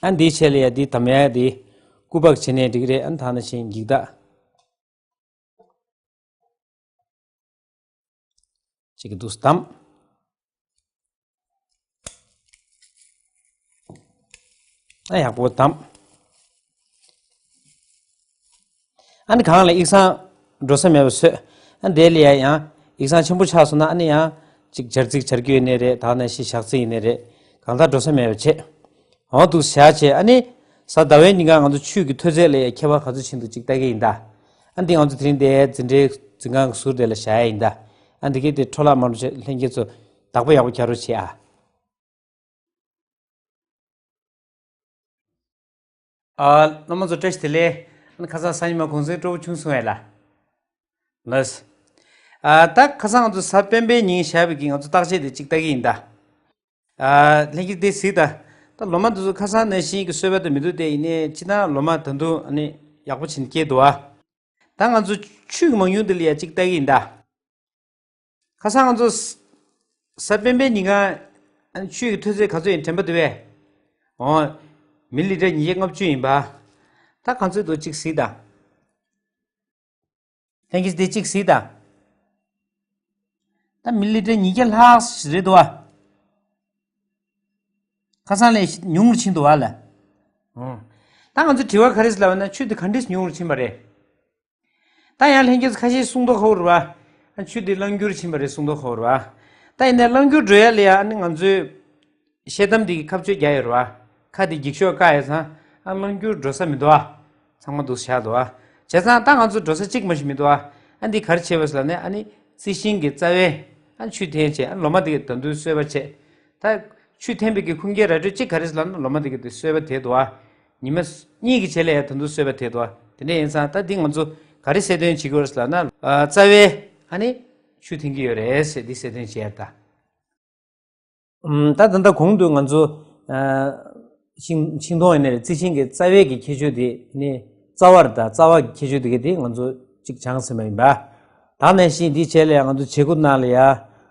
ཨ། འདིའི་ཆེད་ལ་ཡ་འདི་བསྡམ་ཡ་དེ་སྐུད་པ་བྱས་ནའི་འགྲིག་རེད། ཨ། དེ་ནང་བཞིན་འགྱིག་དག་ཅིག་གི་འདུག་བསྡམས། ཨ། ཡག་པོ་བསྡམས། ཨ་ནི་གང་ལ་ཡིག་ཚང་འགྲོ་ས་མེད་པ་བཟོས། ཨ། དེ་ལ་ཡ་ཡང་ཡིག་ཚང་ཆེན་པོ་ཆགས་སོང་ན་ཨ་ནི་ཡང་ཅིག་སྦྱར་རྩིས་སྦྱར་རྒྱུ་ཡིན་ནའི་རེད། དེ་ནང་བཞིན་བཞག་རྩིས་ཡིན་ནའི་རེད། གང་ལྟར་འགྲོ་ས་མེད་པ་བྱས། འོ་འདུག་བཞག་བྱས། ཨ་ནི་གཟའ་ཟླ་བའི་ཉིན་གང་ང་ཚོ་ཆུ་གི་མཐོ་ཚད་ལ་ཡ་ཁྱད་པར་ག་ཚོད་ཕྱིན་འདུག་ཅིག་ལྟ་གི་ཡིན་ད། ཨ། འདི་ང་ཚོ་དེ་རིང་དེ་འཛིན་གྲྭའི་འཛིན་ཁང་གི་ཟུར་དེ་ལ་བཞག་ཡ་ཡིན་ད། ཨ། འདི་གའི་དེ་འཕྲོ་བརླག་མ་འགྲོ་བྱས་ལྷན་རྒྱས་ཚོ་བདག་པོ་ཡག་པོ་རྒྱག་རོགས་བྱེད་ཨ། ཨ། སློབ་མ་ཚོ་བཀྲ་ཤིས་བདེ་ལེགས། ཨ་ནི་ཁ་སང་གཟའ་ཉི་མ་གུང་སེང་སྤྲོ་པོ་བྱུང་སོང་ངས་ལ། ལགས། ཨ། ད་ཁ་སང་ང་ཚོ་གཟའ་སྤེན་པའི་ཉིན་བཞག་པའི་གི་ང་ཚོ་བརྟག་དཔྱད་དེ་ཅིག་ལྟ་གི་ཡིན་ད། ཨ། ལྷན་རྒྱས་དེ་གཟིགས་ད། ད་ལོ་མ་འདི་ཚོ་ཁ་སང་ནང་བཞིན་གི་གསོད་པ་དེ་མི་འདུག་སྟེ། ཡིན་ནའི་སྤྱིར་བཏང་ལོ་མ་ད་དུང་ཨ་ནི་ཡག་པོ་བྱས་ནས་སྐྱེས་འདུག་ཨ། ད་ང་ཚོ་ཆུ་གི་མང་ཉུང་འདི་ལ་ཡ་ཅིག་ལྟ་གི་ཡིན་ད། ཁ་སང་ང་ཚོ་གཟའ་སྤེན་པའི་ཉིན་གང་ཨ་ནི་ཆུ་གི་མཐོ་ཚད་ག་ཚོད་ཡིན་དྲན་པ་འདུག་པས། འོ། མི་ལི་ལི་ཊར་ཉིས་བརྒྱ་ལྔ་བཅུ་ཡིན་པ། ད་ག་ཚོད་འདུག་ཅིག་གཟིགས་དང་། ལྷན་རྒྱས་དེ་གཅིག་གཟིགས་དང་། ད་མི་ལི་ལི་ཊར་ཉིས་བརྒྱ་ལྷག་རེད་འདུག་བ། ཁ་སང་ལས་ཉུང་རུ་ཕྱིན་འདུག་བ་ལ། ཨོ། ད་ང་ཚོ་དྲི་བ་ག་རེ་ལབ་ན་ཆུ་དེ་ག་འདྲས་ཉུང་རུ་ཕྱིན་པ་རེད། ད་ཡང་ལྷན་རྒྱས་ཁ་ཤས་གསུང་མདོག་ཁ་པོ་རེད་བ། ཆུ་དེ་རླུང་འགྱུར་ཕྱིན་པ་རེད་གསུང་མདོག་ཁ་པོ་རེད་བ། ད་ཡིན་ནའི་རླུང་འགྱུར་འགྲོ་ཡ་ལ་ཡ་ཨ་ནི་ང་ཚོས། ཤེལ་དམ་འདི་གི་ཁ་གཅོད་རྒྱག་ཡོད་རེད་བ། ཁ་འདི་འགྱིག་ཤོག་བཀག་ཡོད་ཙང་ཨ་རླུང་འགྱུར་འགྲོ་ས་མི་འདུག་ཨ། ཚང་མ་འདུག་བཞག་འདུག་ཨ། བྱས་ཙང་ད་ང་ཚོ་འགྲོ་ས་གཅིག་མ་ཞིག་མི་འདུག་ཨ། ཨ་འདི་ག་རེ་བྱས་པ་ཟེར་ལབ་ན་ཨ་ནི་རྩི་ཤིང་གི་རྩ་བས་ཨ་ཆུ་འཐེན་བྱས། ཨ་ལོ་མ་འདི་གི་ད་དུང་གསོད་པ་བྱས། ད་ཆུ་འཐེན་པའི་གི་ཁུངས་སྐྱེལ་ར་སྤྲོད་གཅིག་ག་རེ་ཟེར་ལབ་ན་ལོ་མ་འདི་གི་དེ་གསོད་པ་དེ་འདུག་ཨ། ཉི་མ་གཉིས་ཀྱི་རྗེས་ལ་ཡ་ད་དུང་གསོད་པ་དེ་འདུག་ཨ། དེ་འདྲ་ཡིན་ཙང་ད་འདི་ང་ཚོ་ག་རེ་གསལ་སྟོན་བྱེད་ཀྱི་ཡོད་རེད་ཟེར་ལབ་ན། ཨ་རྩ་བས་ཨ་ནི་ཆུ་འཐེན་གྱི་ཡོད་རེད་ཟེར་འདི་གསལ་སྟོན་བྱེད་ཡ་ད། ཨམ། ད་ད་ལྟ་གོང་དུ་ང་ཚོ་ཨ་ཤིང་ཤིང་སྡོང་ཡིན་ནའི་རྩི་ཤིང་གི་རྩ་བའི་གི་ཁྱད་ཆོས་དེ་ནི་རྩ་བ་རེད་ད། རྩ་བ་གི་ཁྱད་ཆོས་དེ་ག་དེ་ང་ཚོ་གཅིག་སྦྱངས་ཟིན་པ་ཡིན་པ། ད་ནང་བཞིན་འདིའི་རྗེས་ལ་ཡང་ང་ཚོ་བྱེད་སྒོ་ནང་ལ་ཡ་ཨ་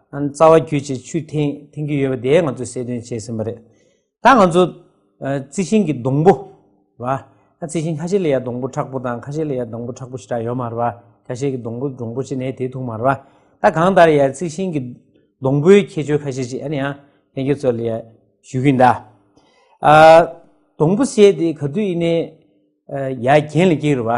རྩ་བ་བརྒྱུད་བྱས་ཆུ་འཐེན་འཐེན་གྱི་ཡོད་པ་དེ་ང་ཚོས་གསལ་སྟོན་བྱས་ཟིན་པ་རེད། ད་ང་ཚོ་ཨ་རྩི་ཤིང་གི་སྡོང་པོ་རེད་བ། ཨ་རྩི་ཤིང་ཁ་ཤས་ལ་ཡ་སྡོང་པོ་མཁྲེགས་པོ་དང་ཁ་ཤས་ལ་ཡ་སྡོང་པོ་མཁྲེགས་པོ་ཞེ་དྲག་ཡོད་མ་རེད་བ། ཁ་ཤས་ཀྱི་སྡོང་པོ་འགྲོང་པོ་བྱས་ནས་དེ་ཐུག་མ་རེད་བ། ད་གང་ལྟར་ཡ་རྩི་ཤིང་གི་སྡོང་པོའི་ཁྱད་ཆོས་ཁ་ཤས་ཅིག་ཨ་ནི་ཡང་ལྷན་རྒྱས་ཚོ་ལ་ཡ་ཞུ་གི་ཡིན་ད། ཨ་སྡོང་པོ་ཟེར་དེ་ག་དུས་ཡིན་ནའི་ཨ་ཡར་གྱེན་ལ་སྐྱེ་གི་རེད་བ།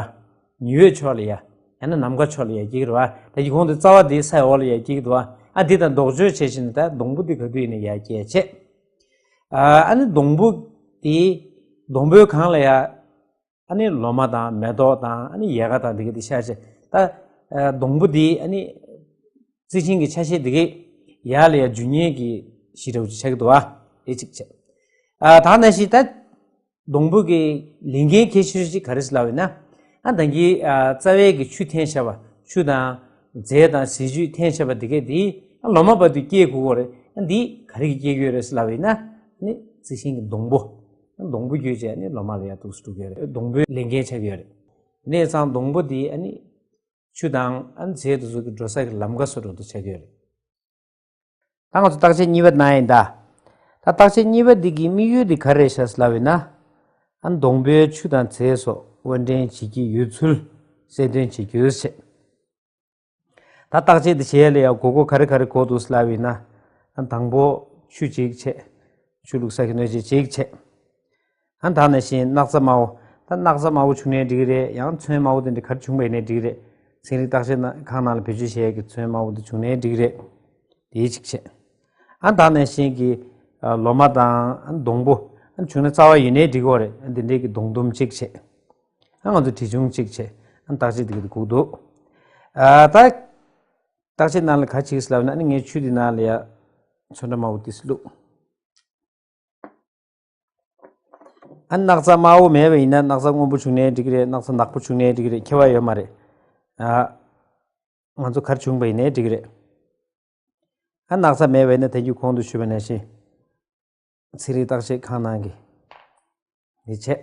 ཉི་འོད་ཕྱོགས་ལ་ཡ། ཡང་ན་ནམ་མཁའ་ཕྱོགས་ལ་ཡ་སྐྱེ་གི་རེད་བ། ད་ཡི་གོང་དུ་རྩ་བ་དེ་ས་ཡི་འོག་ལ་ཡ་སྐྱེ་གི་འདུག་བ། ཨ་དེ་དང་ལྡོག་ཕྱོགས་བྱས་ཕྱིན་ད་སྡོང་པོ་དེ་ག་དུས་ཡིན་ནའི་ཡར་སྐྱེ་བྱས། ཨ་ཨ་ནི་སྡོང་པོ་དེ་སྡོང་པོའི་སྒང་ལ་ཡ། ཨ་ནི་ལོ་མ་དང་མེ་ཏོག་དང་ཨ་ནི་ཡལ་ག་དང་དེ་ག་དེ་ཤར་བྱས། ད་ཨ་སྡོང་པོ་དེ་ཨ་ནི་རྩི་ཤིང་གི་ཆ་ཤས་དེ་ག་ཡར་ལ་ཡ་འཇུ་མཁན་གྱི་གཞི་འདྲ་བོ་ཅིག་ཆགས་ཀྱི་འདུག་བ། དེ་གཅིག་བྱས། ཨ་ད་ནང་བཞིན་ད་སྡོང་པོ་གི་ལས་འགན་གལ་ཆེ་ཤོས་ཅིག་ག་རེ་ཟེར་ལབ་ཡིན་ན། ཨ་ད་གིན་ཨ་རྩ་བའི་གི་ཆུ་འཐེན་བྱ་བ། ཆུ་དང་རྫས་དང་རྫས་ཆུ་འཐེན་བྱ་བ་འདི་གས་འདི་ཨ་ལོ་མ་བར་དུ་སྐྱེ་དགོས་ཀྱི་རེད། ཨ་འདི་ག་རེ་གིས་སྐྱེ་གི་ཡོད་རེད་ཟེར་ལབ་པ་ཡིན་ན། ཨ་ནི་རྩི་ཤིང་གི་སྡོང་པོ། ཨ་སྡོང་པོ་བརྒྱུད་བྱས་ཨ་ནི་ལོ་མ་ལ་ཡར་འདུག་སེ་འགྲོ་གི་ཡོད་རེད། སྡོང་པོའི་ལས་འགན་ཆགས་ཀྱི་ཡོད་རེད། དེ་ཙང་སྡོང་པོ་འདི་ཨ་ནི་ཆུ་དང་ཨ་ནི་རྫས་དེ་ཚོ་གི་འགྲོ་ས་གི་ལམ་ཁ་བཟོ་འདྲ་འདུག་ཆགས་ཀྱི་ཡོད་རེད། ད་ང་ཚོ་བརྟག་དཔྱད་གཉིས་པ་གནང་ཡིན་ད། ད་བརྟག་དཔྱད་གཉིས་པ་འདི་གི་དམིགས་ཡུལ་འདི་ག་རེ་རེད་ཤག་ཟེར་ལབ་པ་ཡིན་ན། ཨ་ནི་སྡོང་པོའི་ཆུ་དང་རྫས་སོགས་དབོར་འདྲེན་བྱེད་ཀྱི་ཡོད་ཚུལ་གསལ་སྟོན་བྱེད་རྒྱུའི་ཆེད། ད་བརྟག་དཔྱད་འདི་བྱེད་ཡ་ལ་ཡང་དགོས་མཁོ་ག་རེ་ག་རེ་དགོས་འདུག་ཟེར་ལབ་པ་ཡིན་ན། ཨ་དང་པོ་ཆུ་གཅིག་བྱས། ཆུ་བླུགས་ས་གི་སྣོད་ཆས་གཅིག་བྱས། ཨ་ད་ནང་བཞིན་སྣག་ཚ་དམར་པོ། ད་སྣག་ཚ་དམར་པོ་བྱུང་ནའི་འགྲིག་གི་རེད། ཡང་ཚོན་དམར་པོ་དེ་འདྲ་ག་རེ་བྱུང་བ་ཡིན་ནའི་འགྲིག་གི་རེད། ཚན་རིག་བརྟག་དཔྱད་ནང་ཁང་ནང་ལ་བེད་སྤྱོད་བྱེད་ཡས་ཀྱི་ཚོན་དམར་པོ་དེ་བྱུང་ནའི་འགྲིག་གི་རེད། དེའི་གཅིག་བྱས། ཨ་ད་ནང་བཞིན་གྱི་ཨ་ལོ་མ་དང་ཨ་སྡོང་པོ་ཨ་བྱུང་ན་རྩ་བ་ཡིན་ནའི་འགྲིག་གི་རེད། ཨ་འདི་འདྲའི་གི་སྡོང་དུམ་གཅིག་བྱས། ཨ་ང་ཚོ་བྲིས་ཆུང་གཅིག་བྱས། ཨ་བརྟག་དཔྱད་འདི་གི་དགོས་འདུག་ཨ་ད་བརྟག་དཔྱད་ནང་ལ་ག་བྱེད་ཟེར་ལབ་ན། ཨ་ནི་ངས་ཆུ་འདི་ནང་ལ་ཡ་ཚོན་ཁྲ་དམར་པོ་ཏིས་བླུགས། ཨ་སྣག་ཚ་དམར་པོ་མེད་པ་ཡིན་ན་སྣག་ཚ་སྔོན་པོ་བྱུང་ནའི་འགྲིག་གི་རེད། སྣག་ཚ་ནག་པོ་བྱུང་ནའི་འགྲིག་གི་རེད། ཁྱད་པར་ཡོད་མ་རེད། ཨ་ང་ཚོ་ག་རེ་བྱུང་བ་ཡིན་ནའི་འགྲིག་གི་རེད། ཨ་སྣག་ཚ་མེད་པ་ཡིན་ན་ད་གིན་གོང་དུ་ཞུས་པ་ནང་བཞིན་ཚན་རིག་བརྟག་དཔྱད་ཁང་ནང་གི་འདི་བྱས།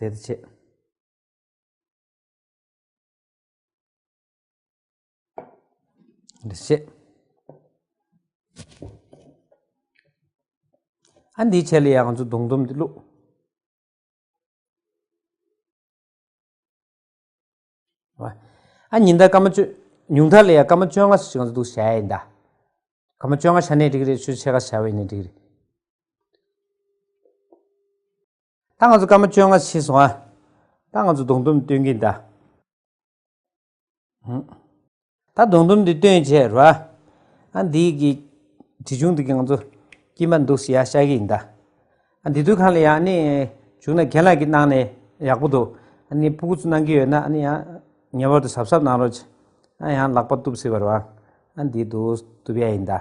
རྫས་འདི་བྱས། འདི་བྱས། ཨ་འདིའི་ཆེད་ལ་ཡང་ང་ཚོ་སྡོང་དུམ་འདི་བླུགས། ཨ་ཉིན་ལྟར་སྐར་མ་བཅོ། ཉུང་མཐར་ལ་ཡང་སྐར་མ་བཅོ་ལྔ་ཞིག་ང་ཚོ་འདུག་བཞག་ཡིན་ད། སྐར་མ་བཅོ་ལྔ་བཞག་ནའི་འགྲིག་གི་རེད། ཆུ་ཚོད་ཕྱེད་ཀ་བཞག་པ་ཡིན་ནའི་འགྲིག་གི་རེད། ད་ང་ཚོ་སྐར་མ་བཅོ་ལྔ་ཕྱིན་སོང་ཨ། ད་ང་ཚོ་སྡོང་དུམ་སྟོན་གྱི་ཡིན་ད། ཧུམ། ད་སྡོང་དུམ་འདི་སྟོན་བྱས་ར། ཨ་འདི་གི་བྲིས་ཆུང་འདི་གི་ང་ཚོ་དཀྱིལ་མ་འདུག་སེ་ཡར་བཞག་གི་ཡིན་ད། ཨ་འདི་དུས་སྒང་ལ་ཡང་ནི་བྱུང་ན་རྒན་ལགས་ཀྱིས་གནང་ནས་ཡག་པོ་འདུག་ཨ་ནི་ཕྲུ་གུ་ཚོ་གནང་གི་ཡོད་ན་ཨ་ནི་ཡང་ངེས་པར་དུ་གཟབ་གཟབ་གནང་རོགས་བྱེད། ཨ་ཡང་ལག་པ་གཏུབ་སྲིད་པ་རེད་བ། ཨ་འདི་འདུག་གཏུབ་ཡ་ཡིན་ད། ད་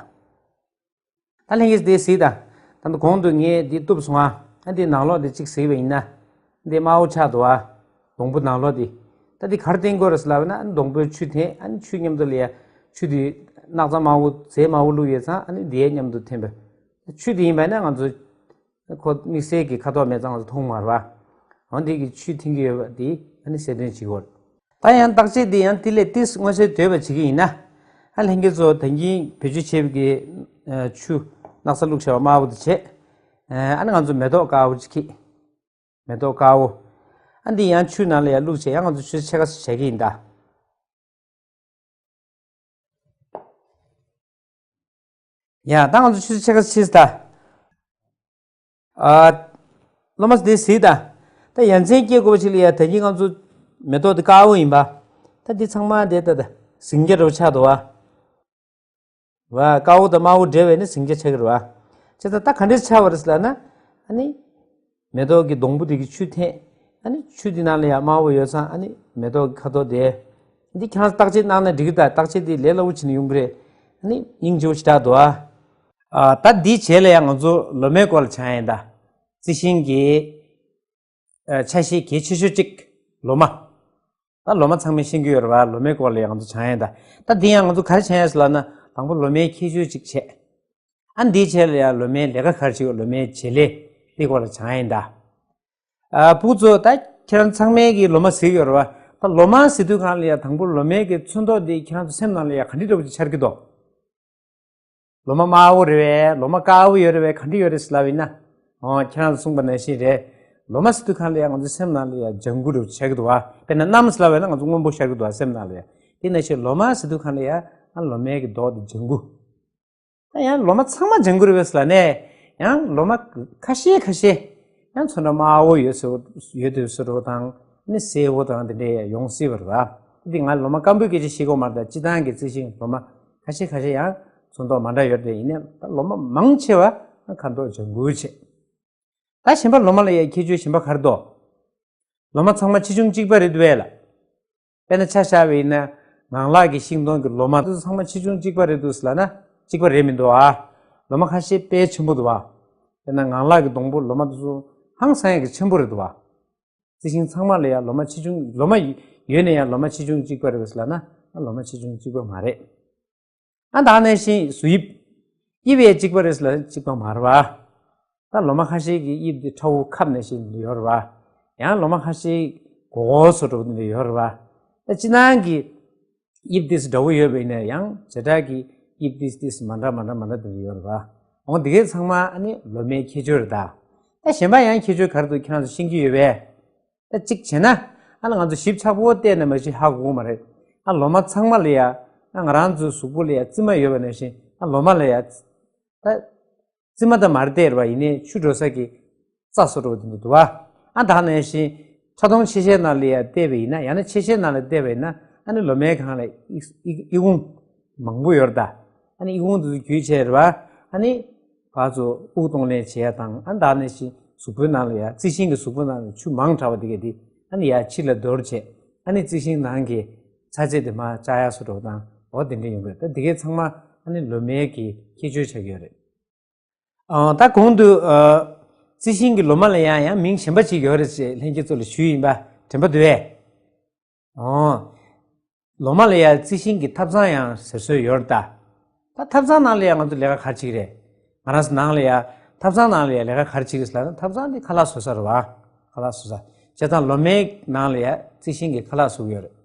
ལྷན་རྒྱས་འདི་གཟིགས་དང་། ད་ལྟ་གོང་དུ་ངས་འདི་གཏུབ་སོང་ཨ། ཨ་འདི་ནང་ལོགས་འདི་གཅིག་གཟིགས་པ་ཡིན་ན། འདི་དམར་པོ་ཆགས་འདུག་ཨ། སྡོང་པོ་ནང་ལོགས་འདི། ད་འདི་ག་རེ་བསྟན་དགོས་རེད་ཟེར་ལབ་ན། ཨ་ནི་སྡོང་པོའི་ཆུ་འཐེན། ཨ་ནི་ཆུ་མཉམ་དུ་ལ་ཡ། ཆུ་འདི་སྣག་ཚ་དམར་པོ་རྫས་དམར་པོ་བླུགས་ཡོད་ཙང་ཨ་ནི་འདི་ཡས་མཉམ་དུ་འཐེན་པས། ཆུ་འདི་ཡིན་པ་ན་ང་ཚོ་ཁོ་དམིགས་བསལ་གྱི་ཁ་དོག་མེད་ཙང་ང་ཚོ་མཐོང་མ་རེད་བ། འོ་འདི་གི་ཆུ་འཐེན་གྱི་ཡོད་པ་འདི་ཨ་ནི་གསལ་སྟོན་བྱེད་དགོས་རེད། ད་ཡང་བརྟག་དཔྱད་འདི་ཡང་དེ་ལས་ཏིས་མངོན་གསལ་དོད་པ་བྱེད་ཀྱི་ཡིན་ན། ཨ་ལྷན་རྒྱས་ཚོ་ད་གིན་བེད་སྤྱོད་བྱས་པའི་གི་ཆུ་སྣག་ཚ་བླུགས་བྱས་པ་དམར་པོ་དེ་བྱས། ཨ་ནི་ང་ཚོ་མེ་ཏོག་དཀར་པོ་ཅིག་ཁྱེར། མེ་ཏོག་དཀར་པོ། ཨ་འདི་ཡང་ཆུ་ནང་ལ་ཡར་བླུགས་བྱས་ཡང་ང་ཚོ་ཆུ་ཚོད་ཕྱེད་ཀ་ཙམ་བྱེད་ཀྱི་ཡིན་ད། ཡ་ད་ང་ཚོ་ཆུ་ཚོད་ཕྱེད་ཀ་ཕྱིན་ད། ཨ། སློབ་མ་འདི་གཟིགས་ད། ད་ཡ་མཚན་སྐྱེ་དགོས་པ་ཞིག་ལ་ཡ་ད་གིན་ང་ཚོ་མེ་ཏོག་འདི་དཀར་པོ་ཡིན་པ། ད་འདི་ཚང་མ་འདི་ད་ད་ཟིང་སྐྱ་འདྲ་པོ་ཆགས་འདུག་བ། བ་དཀར་པོ་དང་དམར་པོ་འདྲེས་པས་ནི་ཟིང་སྐྱ་ཆགས་ཀྱི་རེད་བ། བྱས་ཙང་ད་ག་འདྲས་ཆགས་པ་རེད་ཟེར་ལབ་ན། ཨ་ནི། མེ་ཏོག་གི་སྡོང་པོ་དེ་གི་ཆུ་འཐེན། ཨ་ནི་ཆུ་དེ་ནང་ལ་ཡང་དམར་པོ་ཡོད་ཙང་ཨ་ནི་མེ་ཏོག་གི་ཁ་དོག་དེ། འདི་ཁྱེད་རང་བརྟག་དཔྱད་གནང་ན་འགྲིག་གི། ད་བརྟག་དཔྱད་དེ་ལས་སླ་པོ་བྱས་ནས་ཡོང་གི་རེད། ཨ་ནི་སྙིང་རྗེ་པོ་ཞེ་དྲག་འདུག་ཨ། ཨ་ད་འདིའི་རྗེས་ལ་ཡང་ང་ཚོ་ལོ་མའི་སྐོར་ལ་སྦྱང་ཡ་ཡིན་ད། རྩི་ཤིང་གི་ཨ་ཆ་ཤས་གལ་ཆེ་ཤོས་གཅིག་ལོ་མ། ད་ལོ་མ་ཚང་མས་ཤེས་ཀྱི་ཡོད་རེད་བ། ལོ་མའི་སྐོར་ལ་ཡང་ང་ཚོ་སྦྱང་ཡ་ཡིན་ད། ད་འདི་ཡང་ང་ཚོ་ག་རེ་སྦྱང་ཡ་ཟེར་ལབ་ན། དང་པོ་ལོ་མའི་ཁྱད་ཆོས་གཅིག་བྱས། ཨ་འདིའི་རྗེས་ལ་ཡང་ལོ་མའི་ལས་ཀ་ག་རེ་བྱེད་དགོས། ལོ་མའི་བྱེད་ལས་འདི་སྐོར་ལ་སྦྱང་ཡ་ཡིན་ད། ཨ་ཕྲུ་གུ་ཚོ་ད་ཁྱེད་རང་ཚང་མས་ཀྱི་ལོ་མ་གཟིགས་ཡོད་རེད་བ། ད་ལོ་མ་གཟིགས་དུས་སྒང་ལ་ཡ་དང་པོ་ལོ་མའི་གི་ཚོན་མདོག་འདི་ཁྱེད་རང་ཚོ་སེམས་ནང་ལ་ཡ་ག་འདྲ་འདྲ་པོ་ཅིག་འཆར་གྱི་འདུག་ལོ་མ་དམར་པོ་རེད་པས། ལོ་མ་དཀར་པོ་ཡོད་རེད་པས། ག་འདྲ་ཡོད་རེད་ཟེར་ལབ་ཡིན་ན། ཨོ་ཁྱེད་རང་ཚོ་གསུངས་པ་ནང་བཞིན་རེད། ལོ་མ་གཟིགས་དུས་སྒང་ལ་ཡ་ང་ཚོ་སེམས་ནང་ལ་ཡ་ལྗང་གུ་འདྲ་པོ་ཅིག་འཆར་གྱི་འདུག་བ། དཔེར་ན་གནམ་ཟེར་ལབ་ཡིན་ན་ང་ཚོ་སྔོན་པོ་ཤར་གྱི་འདུག་བ། སེམས་ནང་ལ་ཡ། དེ་ནང་བཞིན་ལོ་མ་གཟིགས་དུས་སྒང་ལ་ཡ་ཨ་ལོ་མའི་གི་མདོག་དེ་ལྗང་གུ། ད་ཡང་ལོ་མ་ཚང་མ་ལྗང་གུ་རེད་པས་ལབ་ནས། ཡང་ལོ་མ་ཁ་ཤས་ཁ་ཤས་ཡང་ཚོན་ཁྲ་དམར་པོ་ཡོད་ཟེར་བ། ཡོད་དུས་ཟེར་བ་དང་ནི་སེར་པོ་དང་དེ་འདྲ་ཡང་ཡོང་སྲིད་པ་རེད་བ། འདི་ང་ལོ་མ་སྐམ་པོའི་སྐད་ཆ་བཤད་ཀྱི་ཡོད་མ་རེད། ད་སྤྱིར་བཏང་གི་རྩི་ཤིང་ལོ་མ་ཁ་ཤས་ཁ་ཤས་ཡང་ཚོན་མདོག་མ་འདྲ་ཡོད་རེད། ཡིན་ནའི་ད་ལོ་མ་མང་ཆེ་བ་ཁ་མདོག་ལྗང་གུ་བྱས། ད་གཞན་པ་ལོ་མ་ལ་ཡང་ཁྱད་ཆོས་གཞན་པ་ག་རེ་འདུག་ལོ་མ་ཚང་མ་ཆེ་ཆུང་གཅིག་པ་རེད་འདུག་བས་ལ། དཔེར་ན་ཆ་བཞག་པ་ཡིན་ན། ངང་ལག་གི་ཤིང་སྡོང་གི་ལོ་མ་དེ་ཚོ་ཚང་མ་ཆེ་ཆུང་གཅིག་པ་རེད་འདུག་ཟེར་ལབ་ན་གཅིག་པ་རེད་མི་འདུག་ཨ། ལོ་མ་ཁ་ཤས་དཔེ་ཆེན་པོ་འདུག་ཨ། དཔེར་ན་ངང་ལག་གི་སྡོང་པོ་ལོ་མ་དེ་ཚོ་ཧང་སང་ཡག་གི་ཆེན་པོ་རེད་འདུག་ཨ། རྩི་ཤིང་ཚང་མ་ལ་ཡང་ལོ་མ་ཆེ་ཆུང་ལོ་མ་ཡོད་ནས་ཡང་ལོ་མ་ཆེ་ཆུང་གཅིག་པ་རེད་ཟེར་ལབ་ན་ལོ་མ་ཆེ་ཆུང་གཅིག་པ་མ་རེད། ཨ་ད་ག་ནང་བཞིན་གཟུགས་དབྱིབས། དབྱིབས་ཡང་གཅིག་པ་རེད་ལ་གཅིག་པ་མ་རེད་བ། ད་ལོ་མ་ཁ་ཤས་ཀྱི་དབྱིབས་དེ་ཁྲ་བོ་ཁབ་ནང་བཞིན་ཡོད་རེད་བ། ཡང་ལོ་མ་ཁ་ཤས་གོ་གོ་སོ་འདྲ་པོ་དེ་འདྲ་ཡོད་རེད་བ། ད་སྤྱིར་བཏང་གི་དབྱིབས་དེ་འདྲ་པོ་ཡོད་པ་ཡིན་ན་ཡང་བྱེ་བྲག་གི་དབྱིབས་དེ་དེ་མ་འདྲ་མ་འདྲ་མ་འདྲ་དེ་འདྲ་ཡོད་རེད་བ། འོ་དེ་གས་ཚང་མ་ཨ་ནི་ལོ་མའི་ཁྱད་ཆོས་རེད་ད། ད་གཞན་པ་ཡང་ཁྱད་ཆོས་ག་རེ་འདུག་ཁྱེད་རང་ཚོ་ཤེས་ཀྱི་ཡོད་པས། ད་གཅིག་བྱས་ན། ཨ་ལ་ང་ཚོ་ཞིབ་ཚགས་པོ་བལྟས་ནས་མ་གཞི་ཧ་གོ་གི་མ་རེད། ཨ་ལོ་མ་ཚང་མ་ལ་ཡ། ཨ་ང་རང་ཚོའི་གཟུགས་པོ་ལ་ཡ་རྩི་མ་ཡོད་པ་ནང་བཞིན་ཨ་ལོ་མ་ལ་ཡ། ད། རྩི་མ་དང་མ་རེད་བལྟས་རེད་བ་ཡིན་ནའི་ཆུ་འགྲོ་ས་གི་རྩ་སོ་འདྲ་པོ་དེ་འདྲ་འདུག་བ། ཨ་ད་ནང་བཞིན་ཕྲ་མཐོང་ཆེ་ཤེལ་ནང་ལ་ཡ་བལྟས་པ་ཡིན་ན་ཡང་ན་ཆེ་ཤེལ་ནང་ལ་བལྟས་པ་ཡིན་ན་ཨ་ནི་ལོ་མའི་སྒང་ལ་ཨི་ཨི་ཨི་ཁུང་མང་པོ་ཡོད་རེད་ད། ཨ་ནི་ཨི་ཁུང་དེ་ཚོ་བརྒྱུད་བྱས་རེད་བ། ཨ་ནི། ཕར་ཚུར་དབུགས་གཏོང་ལེན་བྱེད་ཡ་དང་ཨ་ད་ནང་བཞིན་གཟུགས་པོའི་ནང་ལ་ཡ་རྩི་ཤིང་གི་གཟུགས་པོའི་ནང་ལ་ཆུ་མང་དྲགས་པ་དེ་གས་དེ་ཨ་ནི་ཡ་ཕྱི་ལ་འདོར་བྱས་ཨ་ནི་རྩི་ཤིང་ནང་གི་ཚ་ཚད་དེ་མར་བཅག་ཡ་སོ་འདྲ་པོ་དང་འོ་དེ་འདྲ་ཡོང་གི་རེད། ད་དེ་གས་ཚང་མ་ཨ་ནི་ལོ་མའི་གི་ཁྱད་ཆོས་ཆགས་ཀྱི་ཡོད་རེད། ཨ་ད་གོང་དུ་ཨ་རྩི་ཤིང་གི་ལོ་མ་ལ་ཡང་ཡང་མིང་གཞན་པ་ཅིག་ཡོད་རེད་ཅེས་ལྷན་རྒྱས་ཚོ་ལ་ཞུས་ཡིན་པ་དྲན་པ་འདུག་གས། ཨོ། ལོ་མ་ལ་ཡང་རྩི་ཤིང་གི་ཐབ་ཚང་ཡང་ཟེར་སྲོལ་ཡོད་རེད་ད། ད་ཐབ་ཚང་ནང་ལ་ཡང་ང་ཚོ་ལས་ཀ་ག་རེ་བྱེད་ཀྱི་རེད། ང་རང་ཚོ་ནང་ལ་ཡང་ཐབ་ཚང་ནང་ལ་ཡང་ལས་ཀ་ག་རེ་བྱེད་ཀྱི་རེད་ཟེར་ན་ཐབ་ཚང་དེ་ཁ་ལག་བཟོ་ས་རེད་བ། ཁ་ལག་བཟོ་ས། བྱས་ཙང་ལོ་མའི་ནང་ལ་ཡང་རྩི་ཤིང་གི་ཁ་ལག་བཟོ་གི་ཡོད་རེད།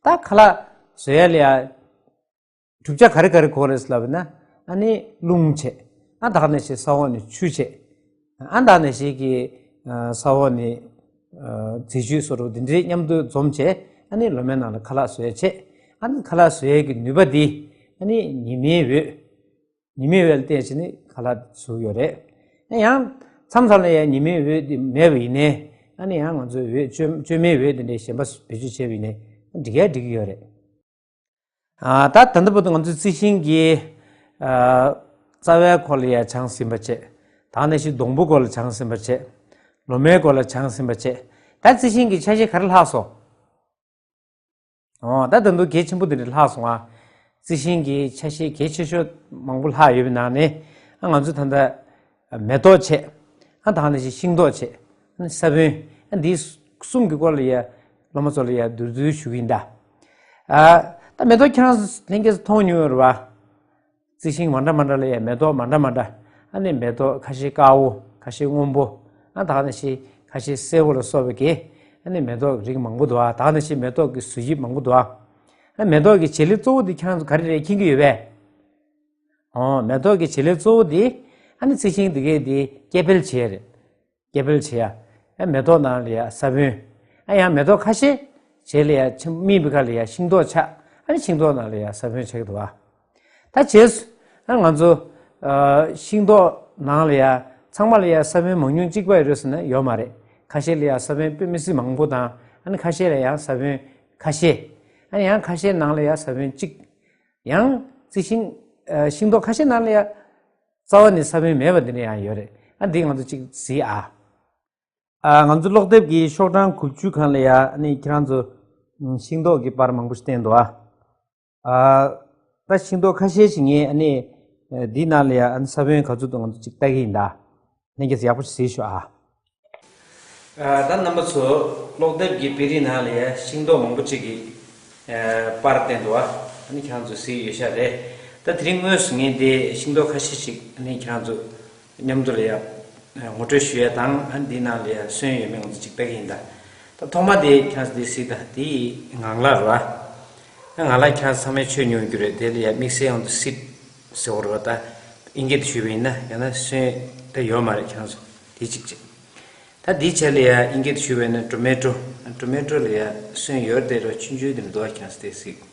ད་ཁ་ལག་བཟོ་ཡ་ལ་ཡང་། གྲུབ་ཆ་ག་རེ་ག་རེ་དགོས་རེད་ལབ་ན། ཨ་ནི་རླུང་བྱས། ཨ་ད་ག་ནང་བཞིན་ས་འོག་ནས་ཆུ་བྱས། ཨ་ད་ག་ནང་བཞིན་གྱི་ས་འོག་ནས་རྫས་ཆུ་སོ་འདྲ་པོ་འདི་འདྲའི་མཉམ་དུ་འཛོམས་བྱས། ཨ་ནི་ལོ་མའི་ནང་ལ་ཁ་ལག་བཟོ་ཡ་བྱས། ཨ་ནི་ཁ་ལག་བཟོ་ཡ་གི་ནུས་པ་འདི། ཨ་ནི་ཉི་མའི་འོད། ཉི་མའི་འོད་ལ་བརྟེན་བྱས་ནས་ཁ་ལག་བཟོ་གི་ཡོད་རེད། ཨ་ཡང་མཚམས་མཚམས་ལ་ཡང་ཉི་མའི་འོད་འདི་མེད་པ་ཡིན་ནའི། ཨ་ནི་ཡང་ང་ཚོས་འོད་བཅོས་བཅོས་མའི་འོད་འདི་འདྲའི་གཞན་པ་བེད་སྤྱོད་བྱས་པ་ཡིན་ནའི་འགྲིག་ཡ་འགྲིག་གི་ཡོད་རེད། ཨ་ད་ད་ལྟ་བར་དུ་ང་ཚོས་རྩི་ཤིང་གི་ཨ་རྩ་བའི་སྐོར་ལ་ཡང་སྦྱངས་ཟིན་པ་བྱས། ད་ནང་བཞིན་སྡོང་པོ་སྐོར་ལ་སྦྱངས་ཟིན་པ་བྱས། ལོ་མའི་སྐོར་ལ་སྦྱངས་ཟིན་པ་བྱས། ད་རྩི་ཤིང་གི་ཆ་ཤས་ག་རེ་ལྷག་སོང་། ཨོ་ད་ད་དུང་གལ་ཆེན་པོ་དེ་འདྲ་ལྷག་སོང་ཨ། རྩི་ཤིང་གི་ཆ་ཤས་གལ་ཆེ་ཤོས་མང་པོ་ལྷག་ཡོད་པའི་ནང་ནས་ཨ་ང་ཚོས་ད་ལྟ་མེ་ཏོག་བྱས། ཨ་ད་ནང་བཞིན་ཤིང་ཏོག་བྱས། ཨ་ནི་ས་བོན། ཨ་འདི་གསུམ་གྱི་སྐོར་ལ་ཡ་སློབ་མ་ཚོ་ལ་ཡ་བསྡུས་བསྡུས་ཞུ་གི་ཡིན་ད། ཨ་ད་མེ་ཏོག་ཁྱེད་རང་ལྷན་རྒྱས་ཚོ་མཐོང་མྱོང་ཡོད་རེད་བ། རྩི་ཤིང་མ་འདྲ་མ་འདྲ་ལ་ཡ་མེ་ཏོག་མ་འདྲ་མ་འདྲ། ཨ་ནི་མེ་ཏོག་ཁ་ཤས་དཀར་པོ་ཁ་ཤས་སྔོན་པོ། ཨ་ད་ག་ནང་བཞིན་ཁ་ཤས་སེར་པོ་ལ་སོགས་པའི་གི། ཨ་ནི་མེ་ཏོག་རིགས་མང་པོ་འདུག་ཨ། ད་ག་ནང་བཞིན་མེ་ཏོག་གི་བཟོ་དབྱིབས་མང་པོ་འདུག་ཨ། ཨ་མེ་ཏོག་གི་བྱེད་ལས་གཙོ་བོ་འདི་ཁྱེད་རང་ཚོ་ག་རེ་རེད་མཁྱེན་གྱི་ཡོད་པས། ཨོ་མེ་ཏོག་གི་བྱེད་ལས་གཙོ་བོ་འདི། ཨ་ནི་རྩི་ཤིང་འདི་གས་འདི་སྐྱེ་འཕེལ་བྱེད་ཡ་རེད། སྐྱེ་འཕེལ་བྱེད་ཡ། ཨ་མེ་ཏོག་ནང་ལ་ཡ་ས་བོན། ཨ་ཡང་མེ་ཏོག་ཁ་ཤས་བྱེད་ལ་ཡ་ཆེན་སྨིན་པའི་ཁ་ལ་ཡ་ཤིང་ཏོག་ཆགས། ཨ་ནི་ཤིང་ཏོག་ནང་ལ་ཡ་ས་བོན་ཆགས་ཀྱི་འདུག་བ། ད་བྱས་སུ། ཨ་ང་ཚོ་ཨ་ཤིང་ཏོག་ནང་ལ་ཡ་ཚང་མ་ལ་ཡ་ས་བོན་མང་ཉུང་གཅིག་པ་ཡོད་རེད་ཟེར་ན་ཡོད་མ་རེད། ཁ་ཤས་ལ་ཡ་ས་བོན་དཔེ་མི་སྲིད་མང་པོ་དང་ཨ་ནི་ཁ་ཤས་ལ་ཡ་ས་བོན་ཁ་ཤས། ཨ་ནི་ཡང་ཁ་ཤས་ནང་ལ་ཡ་ས་བོན་གཅིག་ཡང་རྩི་ཤིང་ཨ་ཤིང་ཏོག་ཁ་ཤས་ནང་ལ་ཡ་རྩ་བ་ནས་ས་བོན་མེད་པ་འདི་འདྲ་ཡང་ཡོད་རེད། ཨ་འདི་ང་ཚོ་གཅིག་གཟིགས་ཨ། ཨ་ང་ཚོ་ཀློག་དེབ་ཀྱི་ཤོག་གྲངས་དགུ་བཅུ་སྒང་ལ་ཡ་ཨ་ནི་ཁྱེད་རང་ཚོ་ཨ་ཤིང་ཏོག་གི་པར་མང་པོ་ཞིག་བསྟན་འདུག་ཨ། ཨ་ད་ཤིང་ཏོག་ཁ་ཤས་ཤིག་ངས་ཨ་ནི་ཨ་འདི་ནང་ལ་ཡ་ཨ་ནི་ས་བོན་ག་ཚོད་འདུག་ང་ཚོ་གཅིག་ལྟ་གི་ཡིན་ད། ལྷན་རྒྱས་ཚོ་ཡག་པོ་ཞིག་གཟིགས་ཤོག་ཨ། ཨ་ད་རྣམ་པ་ཚོ་ཀློག་དེབ་ཀྱི་དཔེ་རིས་ནང་ལ་ཡ་ཤིང་ཏོག་མང་པོ་གཅིག་གི་ཨ་པར་བསྟན་འདུག་ཨ། ཨ་ནི་ཁྱེད་རང་ཚོ་གཟིགས་ཡོད་ཤག་རེད། ད་དེ་རིང་དངོས་སུ་ངས་འདི་ཤིང་ཏོག་ཁ་ཤས་ཤིག་ཨ་ནི་ཁྱེད་རང་ཚོ་མཉམ་དུ་ལ་ཡ་ངོ་སྤྲོད་ཞུ་ཡ་དང་ཨ་ནི་འདི་ནང་ལ་ཡ་སོན་ཡོད་མེད་ང་ཚོ་གཅིག་ལྟ་གི་ཡིན་ད། ད་ཐོག་མ་དེ་ཁྱེད་རང་ཚོ་འདི་གཟིགས་ད་འདི་ངང་ལག་རེད་བ། ད་ངང་ལག་ཁྱེད་རང་ཚང་མས་མཆོད་མྱོང་རྒྱུ་རེད། དེ་ལ་ཡ་དམིགས་བསལ་ཡང་དུ་སིད་ཟེར་བ་རེད་བ། ད་ཨིན་སྐད་དུ་ཞུས་པ་ཡིན་ན་ཡང་ན་སོན་ད་ཡོད་མ་རེད་ཁྱེད་རང་ཚོ་དེ་གཅིག་བྱས། ད་འདིའི་ཆ་ལ་ཡ་ཨིན་སྐད་དུ་ཞུས་པ་ཡིན་ན་ཊོ་མེ་ཊོ། ཊོ་མེ་ཊོ་ལ་ཡ་སོན་ཡོད་རེད་དེ་རོ་ཆུང་ཆུང་དེ་འདུག་ཁྱེད་རང་ཚོ་དེ་གཟིགས།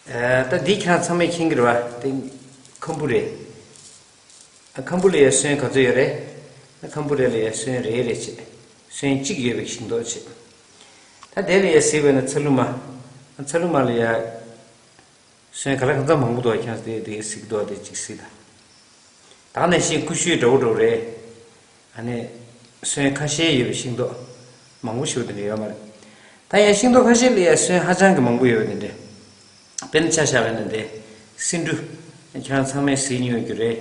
ཨ་ད་འདི་ཁྱེད་རང་ཚང་མས་མཁྱེན་གྱི་རེད་བ། དེ་ཁམ་བུ་རེད། ཨ་ཁམ་བུ་ལ་ཡ་སོན་ག་ཚོད་ཡོད་རེད། ཨ་ཁམ་བུ་རེ་ལ་ཡ་སོན་རེ་རེ་བྱས། སོན་གཅིག་ཡོད་པའི་ཤིང་ཏོག་བྱས། ད་དེ་ལ་ཡ་གཟིགས་པ་ཡིན་ན་ཚ་ལུ་མ། ཨ་ཚ་ལུ་མ་ལ་ཡ་སོན་ག་ལ་གང་ཚང་མང་པོ་འདུག་ཁྱེད་རང་ཚོ་དེ་དེ་གཟིགས་འདུག་དེ་གཅིག་གཟིགས་ད། ད་ནང་བཞིན་ཀུ་ཤུའི་འདྲ་བོ་འདྲ་བོ་རེད། ཨ་ནི། སོན་ཁ་ཤས་ཡོད་པའི་ཤིང་ཏོག་མང་པོ་ཞིག་དེ་འདྲ་ཡོད་མ་རེད། ད་ཡང་ཤིང་ཏོག་ཁ་ཤས་ལ་ཡང་སོན་ཧ་ཅང་གི་མང་པོ་ཡོད་པ་དེ་འདྲ། དཔེར་ན་ཆ་བཞག་པ་ཡིན་ན་དེ། སེ་འབྲུ། ཁྱེད་རང་ཚང་མས་གཟིགས་མྱོང་རྒྱུ་རེད།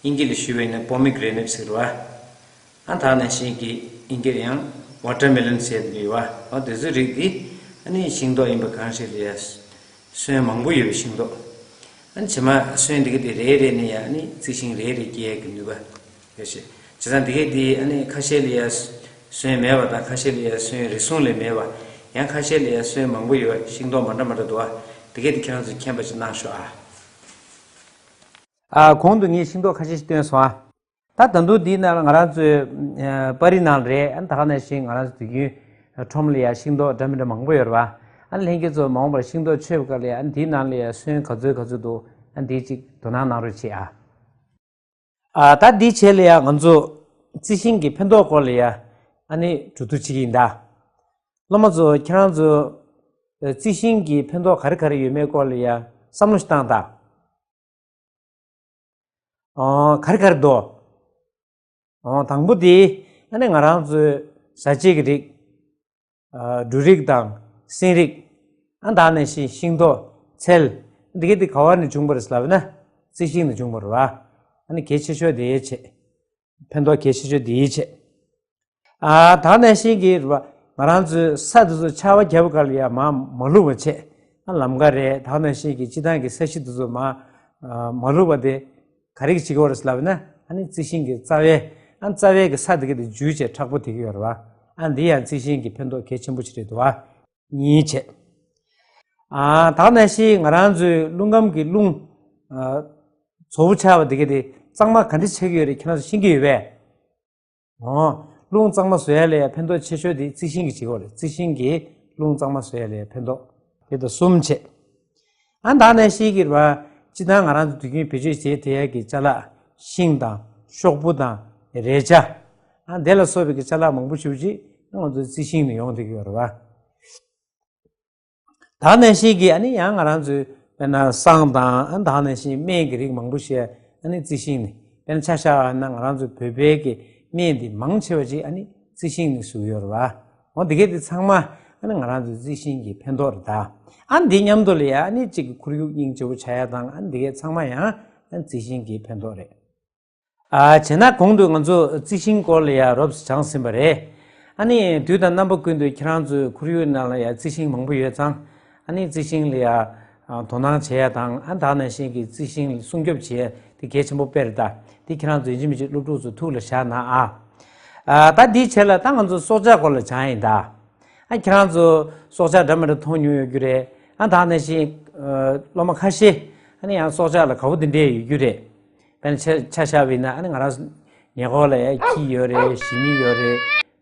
དབྱིན་སྐད་ལ་ཞུས་པ་ཡིན་ན་པོ་མི་གྷི་རེ་ནེ་ཊི་ཟེར་བ། ཨ་ད་ནང་བཞིན་གྱི་དབྱིན་སྐད་ཡང་། ཝ་ཊར་མེ་ལོན་ཟེར་གྱི་ཡོད་པ། འོ་དེ་ཚོའི་རིགས་དེ་ཨ་ནི་ཤིང་ཏོག་ཡིན་པ་གང་ཞིག་ལ་ཡ་སོན་མང་པོ་ཡོད་པའི་ཤིང་ཏོག་ཨ་ནི་བྱེ་མ་སོན་དེ་ག་དེ་རེ་རེ་ནས་ཡ་ཨ་ནི་རྩི་ཤིང་རེ་རེ་སྐྱེ་ཡ་གི་ནུས་པ་ཡོད་ཞེས། བྱས་ཙང་དེ་ག་དེ་ཨ་ནི་ཁ་ཤས་ལ་ཡ་སོན་མེད་པ་དང་ཁ་ཤས་ལ་ཡ་སོན་རེ་ཟུང་ལས་མེད་པ། ཡང་ཁ་ཤས་ལ་ཡ་སོན་མང་པོ་ཡོད་པ་ཤིང་ཏོག་མ་འདྲ་མ་འདྲ་འདུག་ཨ། དེ་ག་དེ་ཁྱེད་རང་ཚོས་མཁྱེན་པ་ཅིག་གནང་ཤོག་ཨ། ཨ། གོང་དུ་ངས་ཤིང་ཏོག་ཁ་ཤས་ཤིག་བཏོན་སོང་ཨ། ད་ད་དུང་འདིའི་ནང་ལ་ང་རང་ཚོའི་ཨ་པར་རིས་ནང་ལ་རེད། ཨ་ནི་ད་ག་ནང་བཞིན་ང་རང་ཚོ་དུས་རྒྱུན་ཁྲོམ་ལ་ཡ་ཤིང་ཏོག་འདྲ་མི་འདྲ་མང་པོ་ཡོད་རེད་པ། ཨ་ནི་ལྷན་རྒྱས་ཚོ་མ་འོངས་པར་ཤིང་ཏོག་མཆོད་པའི་སྐབས་ལ་ཡ་ཨ་ནི་འདིའི་ནང་ལ་ཡ་སོན་ག་ཚོད་ག་ཚོད་འདུག་ཨ་ནི་འདི་གཅིག་དོ་སྣང་གནང་རོགས་བྱེད་ཨ། ཨ་ད་འདིའི་རྗེས་ལ་ཡ་ང་ཚོ་རྩི་ཤིང་གི་ཕན་ཐོགས་སྐོར་ལ་ཡ་ཨ་ནི་གྲོས་བསྡུར་བྱེད་ཀྱི་ཡིན་ད། སློབ་མ་ཚོ་ཁྱེད་རང་ཚོ་ཨ་རྩི་ཤིང་གི་ཕན་ཐོགས་ག་རེ་ག་རེ་ཡོད་མེད་སྐོར་ལ་ཡ་བསམ་བློ་ཞིག་བཏང་དང་། ཨོ། ག་རེ་ག་རེ་འདུག་ཨོ། དང་པོ་དེ་ཨ་ནི་ང་རང་ཚོའི་བཟའ་བཅའི་གི་རིགས། ཨ་འབྲུ་རིགས་དང་སྲན་རིགས། ཨ་ད་ག་ནང་བཞིན་ཤིང་ཏོག་ཚལ། འདི་ག་དེ་ག་བ་ནས་བྱུང་བ་རེད་ལབ་ན་རྩི་ཤིང་ནས་བྱུང་བ་རེད་པ། ཨ་ནི་གལ་ཆེ་ཤོས་དེའི་ཆེད། ཕན་ཐོགས་གལ་ཆེ་ཤོས་དེའི་ཆེད། ཨ་ད་ག་ནང་བཞིན་གྱི་རེད་པ། ང་རང་ཚོའི་ས་དེ་ཚོ་ཆར་པ་བརྒྱབ་པའི་སྐབས་ལ་ཡ་མར་མ་ལུག་པ་བྱས། ཨ་ལམ་ཀ་རེད། ད་ག་ནང་བཞིན་གྱི་སྤྱིར་བཏང་གི་ས་གཞི་དེ་ཚོ་མར་ཨ་མ་ལུག་པ་དེ་ག་རེ་གིས་བྱེད་ཀྱི་ཡོད་རེད་ལབ་ན། ཨ་ནི་རྩི་ཤིང་གི་རྩ་བས། ཨ་རྩ་བས་ཀྱི་ས་དེ་ག་དེ་འཇུས་བྱས་མཁྲེགས་པོ་བྱེད་ཀྱི་ཡོད་རེད་པ། ཨ་འདི་ཡང་རྩི་ཤིང་གི་ཕན་ཐོགས་གལ་ཆེན་པོ་ཞིག་རེད་འདུག་པ། གཉིས་བྱས། ཨ་ད་ག་ནང་བཞིན་ང་རང་ཚོའི་རླུང་ཁམས་ཀྱི་རླུང་ཨ་ཚ་པོ་ཆགས་པ་དེ་ག་དེ་གཙང་མ་ག་འདྲ་ཆགས་ཀྱི་ཡོད་རེད་ཁྱེད་རང་ཚོ་ཤེས་ཀྱི་ཡོད་པས། ཨོ། རླུང་གཙང་མ་བཟོ་ཡ་ལ་ཡ་ཕན་ཐོགས་ཆེ་ཤོས་དེ་རྩི་ཤིང་གིས་བྱེད་ཀྱི་ཡོད་རེད། རྩི་ཤིང་གིས་རླུང་གཙང་མ་བཟོ་ཡ་ལ་ཡ་ཕན་ཐོགས། དེ་དང་གསུམ་བྱས། ཨ་ད་ག་ནང་བཞིན་གྱི་རེད་པ། སྤྱིར་བཏང་ང་རང་ཚོ་དུས་རྒྱུན་བེད་སྤྱོད་བྱེད་བསྡད་ཡ་གི་ཅ་ལག་ཤིང་དང་ཤོག་བུ་དང་རས་ཆ། ཨ་དེ་ལ་སོགས་པའི་གི་ཅ་ལག་མང་པོ་ཞེ་པོ་ཅིག་ང་ཚོ་རྩི་ཤིང་ནས་ཡོང་བསྡད་ཀྱི་ཡོད་རེད་པ། ད་ག་ནང་བཞིན་གྱི་ཨ་ནི་ཡང་ང་རང་ཚོའི་དཔེར་ན་བསང་དང་ཨ་ད་ག་ནང་བཞིན་སྨན་གྱི་རིགས་མང་པོ་ཞིག་ཨ་ནི་རྩི་ཤིང་ནས། དཔེར་ན་ཆ་བཞག་པ་ན་ང་རང་ཚོའི་བོད་པའི་གི་སྨན་འདི་མང་ཆེ་བ་ཅིག་ཨ་ནི་རྩི་ཤིང་ནས་བཟོས་ཡོད་རེད་པ། འོ་འདི་གས་འདི་ཚང་མ་ཨ་ནི་ང་རང་ཚོའི་རྩི་ཤིང་གི་ཕན་ཐོགས་རེད་ད། ཨ་འདི་མཉམ་དུ་ལ་ཡ་ཨ་ནི་གཅིག་གི་ཁོར་ཡུག་སྙིང་རྗེ་པོ་ཆགས་ཡ་དང་ཨ་ནི་འདི་གས་ཚང་མ་ཡང་ཨ་ནི་རྩི་ཤིང་གི་ཕན་ཐོགས་རེད། ཨ་བྱས་ན་གོང་དུ་ང་ཚོ་རྩི་ཤིང་སྐོར་ལ་ཡ་རོབ་ཙམ་སྦྱངས་ཟིན་པ་རེད། ཨ་ནི་དུས་དང་རྣམ་པ་ཀུན་ཏུ་ཁྱེད་རང་ཚོའི་ཁོར་ཡུག་ནང་ལ་ཡ་རྩི་ཤིང་མང་པོ་ཡོད་ཙང་། ཨ་ནི་རྩི་ཤིང་ལ་ཡ་ཨ་དོ་སྣང་བྱེད་ཡ་དང་ཨ་ད་ག་ནང་བཞིན་གྱི་རྩི་ཤིང་ལ་སྲུང་སྐྱོབ་བྱེད་ཡ་དེ་གལ་ཆེན་པོ་དཔེ་རེད་ད། དེ་ཁྱེད་རང་ཚོ་ཡིན་གཅིག་མིན་གཅིག་སློབ་ཕྲུག་ཚོ་ཐུགས་ལ་བཞག་གནང་ཨ། ཨ་ད་འདིའི་རྗེས་ལ་ད་ང་ཚོ་སྲོག་ཆགས་སྐོར་ལ་སྦྱངས་ཡིན་ད། ཨ་ཁྱེད་རང་ཚོ་སྲོག་ཆགས་འདྲ་མི་འདྲ་མཐོང་མྱོང་ཡོད་རྒྱུ་རེད། ཨ་ད་ག་ནང་བཞིན་ཨ་སློབ་མ་ཁ་ཤས་ཨ་ནི་ཡང་སྲོག་ཆགས་ལ་དགའ་པོ་དེ་འདྲས་ཡོད་རྒྱུ་རེད། དཔེར་ན་ཆ་ཆ་བཞག་པ་ཡིན་ན་ཨ་ནི་ང་རང་ཉེ་འཁོར་ལ་ཡ་ཁྱི་ཡོད་རེད། ཞི་མི་ཡོད་རེད།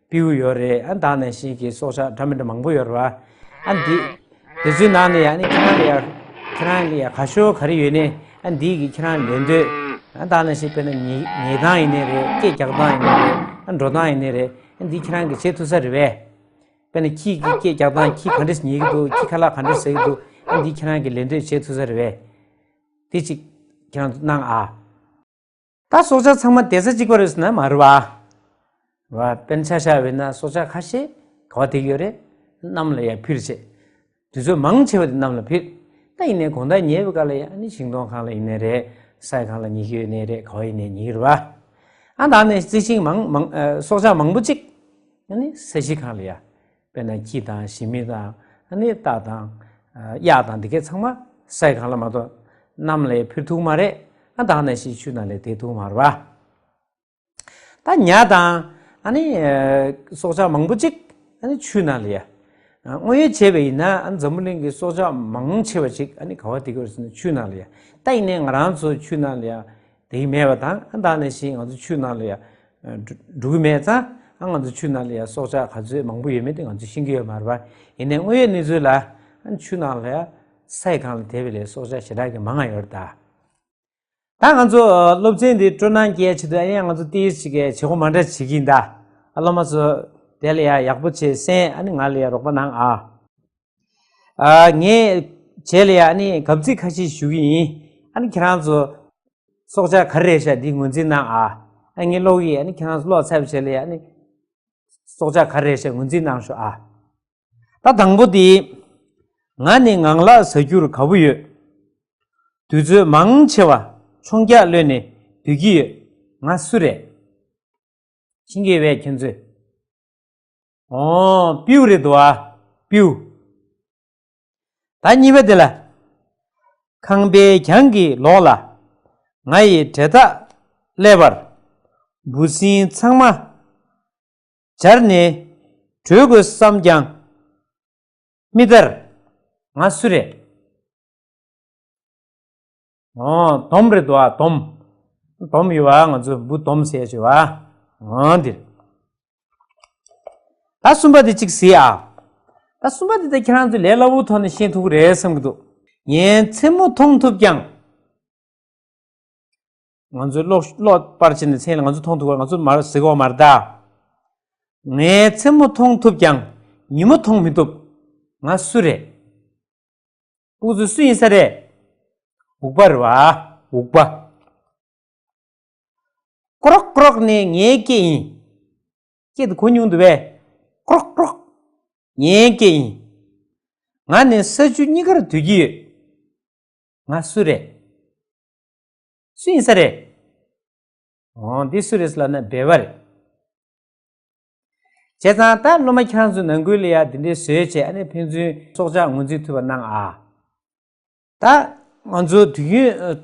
སྤྲེའུ་ཡོད་རེད། ཨ་ད་ག་ནང་བཞིན་གྱི་སྲོག་ཆགས་འདྲ་མི་འདྲ་མང་པོ་ཡོད་རེད་པ། ཨ་འདི་དེ་ཚོའི་ནང་ནས་ཡ་ཨ་ནི་ཁྱེད་རང་ལ་ཡ་ཁྱེད་རང་ལ་ཡ་དགའ་ཤོས་ག་རེ་ཡོད་ནའི་ཨ་འདི་གི་ཁྱེད་རང་ལེན་འདོད། ཨ་ད་ག་ནང་བཞིན་དཔེར་ན་ཉལ་ཉལ་སྟངས་ཡིན་ནའི་རེད། སྐད་རྒྱག་སྟངས་ཡིན་ནའི་རེད། ཨ་འགྲོ་སྟངས་ཡིན་ནའི་རེད། ཨ་འདི་ཁྱེད་རང་གིས་བྱེད་ཐུབ་ས་རེད་པས། དཔེར་ན་ཁྱི་གི་སྐད་རྒྱག་སྟངས། ཁྱི་ག་འདྲས་ཉལ་གྱི་འདུག་ཁྱི་ཁ་ལག་ག་འདྲས་ཟ་གི་འདུག་ཨ་འདི་ཁྱེད་རང་གིས་ལེན་འདོད་བྱེད་ཐུབ་ས་རེད་པས། དེ་གཅིག་ཁྱེད་རང་ཚོ་གནང་ཨ། ད་སྲོག་ཆགས་ཚང་མ་བསྡད་ས་གཅིག་པ་རེད་ཟེར་ན་མ་རེད་པ། རེད་པ། དཔེར་ན་ཆ་བཞག་པ་ཡིན་ན་སྲོག་ཆགས་ཁ་ཤས་ག་པར་བསྡད་ཀྱི་ཡོད་རེད། གནམ་ལ་ཡ་འཕུར་བྱས། དུས་ཚོད་མང་ཆེ་བ་དེ་གནམ་ལ་འཕུར། ད་ཡིན་ནའི་དགོང་དག་ཉལ་བའི་སྐབས་ལ་ཡ་ཨ་ནི་ཤིང་སྡོང་སྒང་ལ་ཡིན་ནའི་རེད། ས་ཡི་སྒང་ལ་ཉལ་གྱི་ཡོད་ནའི་རེད། ག་པར་ཡིན་ནའི་ཉལ་གྱི་རེད་པ། ཨ་ད་ནི་རྩི་ཤིང་མང་མང་ཨ་སྲོག་ཆགས་མང་པོ་ཅིག་ཨ་ནི་ས་གཞི་སྒང་ལ་ཡ། དཔེར་ན་ཁྱི་དང་ཞི་མི་དང་ཨ་ནི་རྟ་དང་ཨ་གཡག་དང་འདི་གས་ཚང་མ་ས་ཡི་སྒང་ལ་མ་གཏོགས་གནམ་ལ་ཡ་འཕུར་ཐུབ་མ་རེད། ཨ་ད་ནང་བཞིན་ཆུ་ནང་ལ་བསྡད་ཐུབ་མ་རེད་པ། ད་ཉ་དང་ཨ་ནི་ཨ་སྲོག་ཆགས་མང་པོ་ཅིག་ཨ་ནི་ཆུ་ནང་ལ་ཡ། ཨ་དངོས་ཡོད་བྱས་པ་ཡིན་ན་ཨ་ནི་འཛམ་བུ་གླིང་གི་སྲོག་ཆགས་མང་ཆེ་བ་ཅིག་ཨ་ནི་ག་པར་བསྡད་ཀྱི་ཡོད་རེད་ཟེར་ན་ཆུ་ནང་ལ་ཡ། ད་ཡིན་ནའི་ང་རང་ཚོ་ཆུ་ནང་ལ་ཡ་བསྡད་ཀྱི་མེད་པ་དང་། ཨ་ད་ནང་བཞིན་ང་ཚོ་ཆུ་ནང་ལ་ཡ་འགྲོ་འགྲོ་གི་མེད་ཙང་། ཨ་ང་ཚོ་ཆུ་ནང་ལ་ཡ་སྲོག་ཆགས་ག་ཚོད་མང་པོ་ཡོད་མེད་དེ་ང་ཚོ་ཤེས་ཀྱི་ཡོད་མ་རེད་པ། ཡིན་ནའི་དངོས་ཡོད་གནས་ཚུལ་ལ་ཨ་ཆུ་ནང་ལ་ཡ་ས་ཡི་སྒང་ལ་བསྡད་པའི་ལས་སྲོག་ཆགས་ཞེ་དྲག་གི་མང་ང་ཡོད་རེད་ད། ད་ང་ཚོ་སློབ་ཚན་འདི་སྤྲོ་སྣང་སྐྱེ་ཡ་ཆེད་དུ་ཨ་ནི་ང་ཚོ་ཏིས་ཅིག་གི་བྱེད་སྒོ་མ་འདྲ་བྱེད་ཀྱི་ཡིན་ད། ཨ་སློབ་མ་ཚོ་དེ་ལ་ཡ་ཡག་པོ་བྱས་གསན། ཨ་ནི་ང་ལ་ཡ་རོགས་པ་གནང་ཨ། ཨ་ངས་རྗེས་ལ་ཡ་ཨ་ནི་གབ་ཚིག་ཁ་ཤས་ཞུ་གི་ཡིན། ཨ་ནི་ཁྱེད་རང་ཚོ་སྲོག་ཆགས་ག་རེ་རེད་ཤག་འདི་ངོས་འཛིན་གནང་ཨ། ཨ་ངས་ཀློག་གི་ཡིན། ཨ་ནི་ཁྱེད་རང་ཚོ་ཀློག་ཚར་བའི་རྗེས་ལ་ཡ་ཨ་ནི་སྲོག་ཆགས་ག་རེ་རེད་ཤག་ངོས་འཛིན་གནང་ཤོག་ཨ། ད་དང་པོ་དེ། ང་ནི་ངང་ལག་ཟ་རྒྱུར་དགའ་པོ་ཡོད། དུས་ཚོད་མང་ཆེ་བ་མཆོང་རྒྱག་གློད་ནས་སྡོད་ཀྱི་ཡོད། ང་སུ་རེད། ཤེས་ཀྱི་ཡོད་པས་ཁྱེད་ཚོས། འོ་སྤྲེའུ་རེད་འདུག་ཨ། སྤྲེའུ། ད་གཉིས་པ་དེ་ལ། ཁང་པའི་གྱང་གི་ལོགས་ལ། ང་ཡི་འབྲས་རྟགས་ཀླད་པར། འབུ་སྲིན་ཚང་མ་སྦྱར་ནས་བྲོས་དགོས་བསམ་ཀྱང་། མི་ལྟར། ང་སུ་རེད། ཨོ་དོམ་རེད་འདུག་ཨ། དོམ། དོམ་ཡོད་བ། ང་ཚོ་འབུ་དོམ་ཟེར་ཡ་ཅིག་ཡོད་བ། ཨོ་འདིར། ད་གསུམ་པ་དེ་གཅིག་གཟིགས་ཨ། ད་གསུམ་པ་དེ་ད་ཁྱེད་རང་ཚོ་ལས་སླ་བོའི་ཐོག་ནས་ཤེས་ཐུབ་ཀྱི་རེད་བསམ་གྱི་འདུག་ངའི་མཚན་མོ་མཐོང་ཐུབ་ཀྱང་། ང་ཚོའི་གློག་གློག་པར་ཕྱིན་ནས་མཚན་ལ་ང་ཚོ་མཐོང་ཐུབ་པ། ང་ཚོ་མར་གཟིགས་འོག་མར་ལྟ། ངའི་མཚན་མོ་མཐོང་ཐུབ་ཀྱང་ཉིན་མོ་མཐོང་མི་ཐུབ། ང་སུ་རེད། ཕྲུ་གུ་ཚོ་སུ་ཡིན་ས་རེད། འུག་པ་རེད་བ། འུག་པ། ཀྲོག་ཀྲོག་ནི་ངའི་སྐད་ཡིན། སྐད་དེ་གོ་མྱོང་འདུག་པས། ཀྲོག་ཀྲོག་ངའི་སྐད་ཡིན། ང་ནི་ས་ཆུ་གཉིས་ཀར་སྡོད་ཀྱི་ཡོད། ང་སུ་རེད། སུ་ཡིན་ས་རེད། འོ་འདི་སུ་རེད་ལབ་ན་སྦལ་པ་རེད། བྱས་ཙང་ད་སློབ་མ་ཁྱེད་རང་ཚོ་ནང་ཁུལ་ལ་ཡ་འདི་འདྲའི་བཟོས་བྱས། ཨ་ནི་ཕན་ཚུན་སྲོག་ཆགས་ངོས་འཛིན་ཐུབ་པ་གནང་ཨ། ད་ང་ཚོ་དུས་རྒྱུན་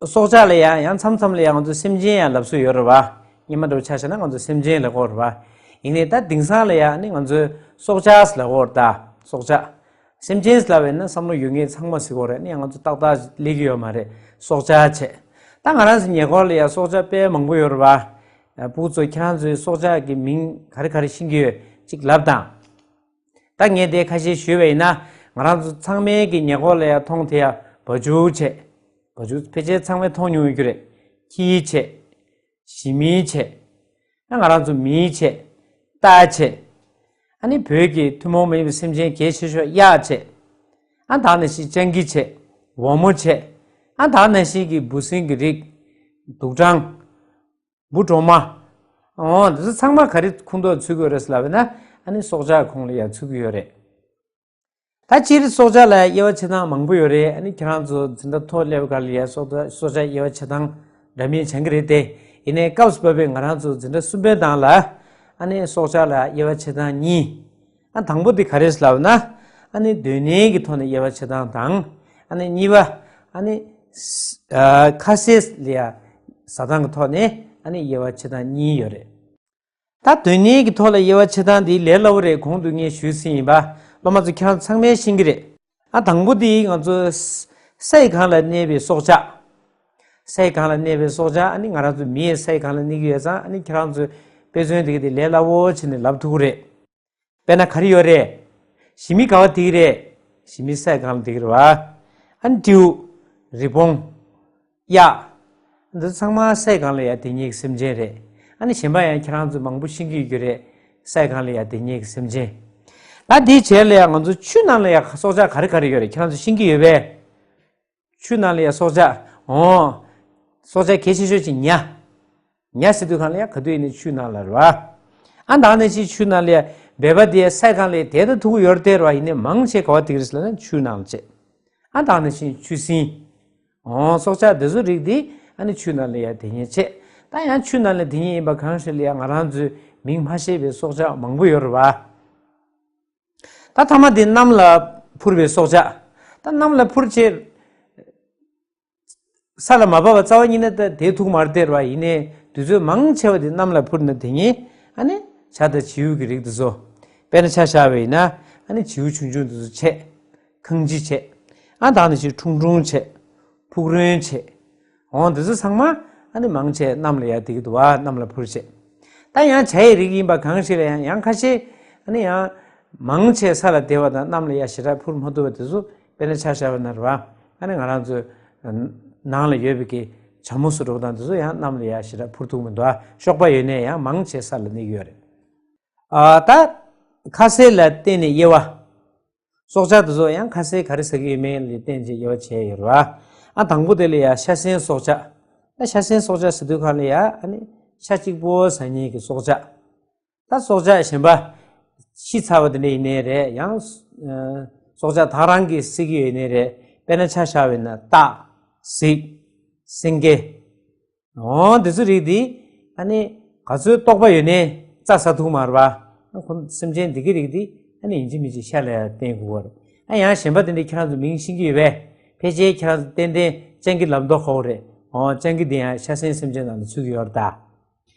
སྲོག་ཆགས་ལ་ཡ་ཡང་མཚམས་མཚམས་ལ་ཡ་ང་ཚོ་སེམས་ཅན་ཡང་ལབ་སྲོལ་ཡོད་རེད་བ། སྔོན་མ་འདྲ་བོ་ཆ་བཞག་ན་ང་ཚོ་སེམས་ཅན་ལབ་ཀྱི་ཡོད་རེད་བ། ཡིན་ནའི་ད་དེང་སང་ལ་ཡ་ཨ་ནི་ང་ཚོ་སྲོག་ཆགས་ལབ་ཀྱི་ཡོད་རེད། ད་སྲོག་ཆགས། སེམས་ཅན་ལབ་པ་ཡིན་ན་བསམ་བློ་ཡོད་མཁན་ཚང་མ་ཟེར་གྱི་ཡོད་རེད། ཨ་ནི་ང་ཚོ་ཏག་ཏག་སླེབས་ཀྱི་ཡོད་མ་རེད། སྲོག་ཆགས་བྱས། ད་ང་རང་ཚོ་ཉེ་འཁོར་ལ་ཡ་སྲོག་ཆགས་དཔེ་མང་པོ་ཡོད་རེད་བ། ཕྲུ་གུ་ཚོ་ཁྱེད་རང་ཚོའི་སྲོག་ཆགས་ཀྱི་མིང་ག་རེ་ག་རེ་ཤེས་ཀྱི་ཡོད་ཅིག་ལབ་དང་། ད་ངས་དེ་ཁ་ཤས་ཞུས་པ་ཡིན་ན། ང་རང་ཚོ་ཚང་མའི་གི་ཉེ་འཁོར་ལ་ཡ་མཐོང་ཐུབ་ཡ་བ་ཕྱུགས་བྱས། བ་ཕྱུགས་ཕལ་ཆེར་ཚང་མས་མཐོང་མྱོང་ཡོད་རྒྱུ་རེད། ཁྱི་བྱས། ཞི་མི་བྱས། ཨ་ང་རང་ཚོ་མི་བྱས། རྟ་བྱས། ཨ་ནི་བོད་ཀྱི་ཐུན་མོང་མ་ཡིན་པའི་སེམས་ཅན་གལ་ཆེ་ཤོས་གཡག་བྱས། ཨ་ད་ག་ནང་བཞིན་སྤྱང་ཀི་བྱས། འོལ་མོ་བྱས། ཨ་ད་ག་ནང་བཞིན་གྱི་འབུ་སྲིན་གྱི་རིགས། དུག་སྦྲང་། འབུ་གྲོག་མ། འོ་འདི་ཚོ་ཚང་མ་ག་རེ་ཁོངས་གཏོགས་ཚུད་ཀྱི་ཡོད་རེད་ལབ་ན། ཨ་ནི་སྲོག་ཆགས་ཁོངས་ལ་ཡ་ཚུད་ཀྱི་ཡོད་རེད། ད་སྤྱིར་སྲོག་ཆགས་ལ་དབྱེ་བ་ཕྱེ་སྟངས་མང་པོ་ཡོད་རེད། ཨ་ནི་ཁྱེད་རང་ཚོ་འཛིན་གྲྭ་མཐོ་སླེབས་སྒང་ལ་ཡ་སྲོག་ཆགས་སྲོག་ཆགས་དབྱེ་བ་ཕྱེ་སྟངས་འདྲ་མིན་སྦྱང་གི་རེད་དེ། ཡིན་ནའི་སྐབས་སུ་བབས་པའི་ང་རང་ཚོ་འཛིན་གྲྭ་གསུམ་པའི་ནང་ལ། ཨ་ནི་སྲོག་ཆགས་ལ་དབྱེ་བ་ཕྱེ་སྟངས་གཉིས། ཨ་དང་པོ་དེ་ག་རེ་ལབ་ན། ཨ་ནི་སྡོད་གནས་ཀྱི་ཐོག་ནས་དབྱེ་བ་ཕྱེ་སྟངས་དང་། ཨ་ནི་གཉིས་པ། ཨ་ནི་ས་ཨ་ཁ་ཟས་ལ་ཡ་ཟ་སྟངས་ཀྱི་ཐོག་ནས་ཨ་ནི་དབྱེ་བ་ཕྱེ་སྟངས་གཉིས་ཡོད་རེད། ད་སྡོད་གནས་ཀྱི་ཐོག་ལ་དབྱེ་བ་ཕྱེ་སྟངས་འདི་ལས་སླ་བོ་རེད། གོང་དུ་ངས་ཞུས་ཟིན་ཡིན་པ། སློབ་མ་ཚོ་ཁྱེད་རང་ཚང་མས་ཤེས་ཀྱི་རེད། ཨ་དང་པོ་འདི་ང་ཚོ་ས་ཡི་སྒང་ལ་གནས་པའི་སྲོག་ཆགས། ས་ཡི་སྒང་ལ་གནས་པའི་སྲོག་ཆགས། ཨ་ནི་ང་རང་ཚོ་མི་ཡི་ས་ཡི་སྒང་ལ་གནས་ཀྱི་ཡོད་ཙང་། ཨ་ནི་ཁྱེད་རང་ཚོས་དཔེ་མཚོན་དེ་ག་དེ་ལས་སླ་བོ་བྱས་ནས་ལབ་ཐུབ་ཀྱི་རེད། དཔེར་ན་ག་རེ་ཡོད་རེད། ཞི་མི་ག་པར་བསྡད་ཀྱི་རེད། ཞི་མི་ས་ཡི་སྒང་ལ་བསྡད་ཀྱི་རེད་བ། ཨ་ནི་སྤྲེའུ། རི་བོང་། གཡག་འདི་ཚང་མ་ས་ཡི་སྒང་ལ་ཡ་བསྡད་མཁན་གྱི་སེམས་ཅན་རེད། ཨ་ནི་གཞན་པ་ཡང་ཁྱེད་རང་ཚོ་མང་པོ་ཤེས་ཀྱི་ཡོད་རྒྱུ་རེད། ས་ཡི་སྒང་ལ་ཡ་བསྡད་མཁན་གྱི་སེམས་ཅན། ད་དེའི་རྗེས་ལ་ཡ་ང་ཚོ་ཆུ་ནང་ལ་ཡ་སྲོག་ཆགས་ག་རེ་ག་རེ་ཡོད་རེད། ཁྱེད་རང་ཚོ་ཤེས་ཀྱི་ཡོད་པས། ཆུ་ནང་ལ་ཡ་སྲོག་ཆགས། འོ། སྲོག་ཆགས་གལ་ཆེ་ཤོས་ཅིག་ཉ། ཉ་ཟེར་དུས་སྒང་ལ་ཡ་ག་དུས་ཡིན་ནའི་ཆུ་ནང་ལ་རེད་བ། ཨ་ད་ག་ནང་བཞིན་ཆུ་ནང་ལ་ཡ་སྦལ་པ་དེ་ས་ཡི་སྒང་ལ་ཡ་བསྡད་ད་ཐུབ་ཀྱི་ཡོད་རེད་དེ་རེད་བ། ཡིན་ནའི་མང་ཆེ་ག་པར་བསྡད་ཀྱི་རེད་ཟེར་ན་ཆུ་ནང་ལ་བྱས། ཨ་ད་ག་ནང་བཞིན་ཆུ་སྲིན། འོ་སྲོག་ཆགས་འདི་ཚོ་རིགས་འདི་ཨ་ནི་ཆུ་ནང་ལ་ཡ་བསྡད་མཁན་བྱས། ད་ཡང་ཆུ་ནང་ལ་བསྡད་མཁན་ཡིན་པ་གང་ཞིག་ལ་ཡ་ང་རང་ཚོས་མིང་མ་ཤེས་པའི་སྲོག་ཆགས་མང་པོ་ཡོད་རེད་བ། ད་མཐའ་མ་དེ་གནམ་ལ་འཕུར་བའི་སྲོག་ཆགས། ད་གནམ་ལ་འཕུར་བྱས། ས་ལ་མ་བབས་པ་རྩ་བ་ཉིད་ནས་ད་བསྡད་ཐུབ་མ་རེད་དེ་རེད་བ། ཡིན་ནའི་དུས་ཚོད་མང་ཆེ་བ་དེ་གནམ་ལ་འཕུར་ནས་བསྡད་མཁན། ཨ་ནི་བྱ་དང་བྱིའུ་གི་རིགས་དེ་ཚོ། དཔེར་ན་ཆ་བཞག་པ་ཡིན་ན། ཨ་ནི་བྱིའུ་ཆུང་ཆུང་དེ་ཚོ་བྱས། ཁང་ཁྱི་བྱས། ཨ་ད་ག་ནང་བཞིན་ཁྲུང་ཁྲུང་བྱས། ཕུག་རོན་བྱས། འོ་འདི་ཚོ་ཚང་མ་ཨ་ནི་མང་ཆེ་གནམ་ལ་ཡར་བསྡད་ཀྱི་འདུག་བ། གནམ་ལ་འཕུར་བྱས། ད་ཡང་བྱ་ཡི་རིགས་ཡིན་པ་གང་ཞིག་ལ་ཡང་ཡང་ཁ་ཤས་ཨ་ནི་ཡང་མང་ཆེ་ས་ལ་བསྡད་པ་དང་གནམ་ལ་ཡར་ཞེ་དྲག་འཕུར་མ་ཐུབ་པ་དེ་ཚོ་དཔེར་ན་ཆ་བཞག་པ་ན་རེད་བ། ཨ་ནི་ང་རང་ཚོ་ནང་ལ་ཡོད་པའི་གི་བྱ་མོ་སུ་འགྲོ་དང་དེ་ཚོ་ཡང་གནམ་ལ་ཡར་ཞེ་དྲག་འཕུར་ཐུབ་མི་འདུག་ཨ། གཤོག་པ་ཡོད་ནའི་ཡང་མང་ཆེ་ས་ལ་གནས་ཀྱི་ཡོད་རེད། ཨ་ད་ཁ་ཟས་ལ་བརྟེན་ནས་དབྱེ་བ། སྲོག་ཆགས་དེ་ཚོ་ཡང་ཁ་ཟས་ག་རེ་ཟ་གི་ཡོད་མེད་ལ་བརྟེན་བྱས་དབྱེ་བ་ཕྱེ་ཡོད་རེད་བ། ཨ་དང་པོ་དེ་ལ་ཡ་ཤ་ཟན་སྲོག་ཆགས། ད་ཤ་ཟན་སྲོག་ཆགས་ཟེར་དུས་སྒང་ལ་ཡ་ཨ་ནི་ཤ་གཅིག་པོ་ཟ་མཁན་གྱི་སྲོག་ཆགས། ད་སྲོག་ཆགས་གཞན་པ་ཤི་ཚར་བ་དེ་འདྲ་ཡིན་ནའི་རེད། ཡང་ཨ་སྲོག་ཆགས་ད་ག་རང་གིས་བསད་ཀྱི་ཡོད་ནའི་རེད། དཔེར་ན་ཆ་བཞག་པ་ཡིན་ན་སྟག་གཟིག་སེང་གེ་འོ་འདི་ཚོ་རིགས་འདི་ཨ་ནི་ག་ཚོད་ལྟོགས་པ་ཡོད་ནའི་རྩྭ་ཟ་ཐུབ་མ་རེད་བ། ཨ་ཁོ་སེམས་ཅན་འདི་གི་རིགས་འདི་ཨ་ནི་ཡིན་གཅིག་མིན་གཅིག་ཤ་ལ་ཡང་བརྟེན་དགོས་པ་རེད། ཨ་ཡང་གཞན་པ་དེ་འདྲའི་ཁྱེད་རང་ཚོ་མིང་ཤེས་ཀྱི་ཡོད་པས། ཕལ་ཆེར་ཁྱེད་རང་ཚོ་ཏན་ཏན་སྤྱང་ཀི་ལབ་མདོག་ཁ་པོ་རེད། འོ་སྤྱང་ཀི་འདི་ཡང་ཤ་ཟན་སེམས་ཅན་ནང་ལ་ཚུད་ཀྱི་ཡོད་རེད་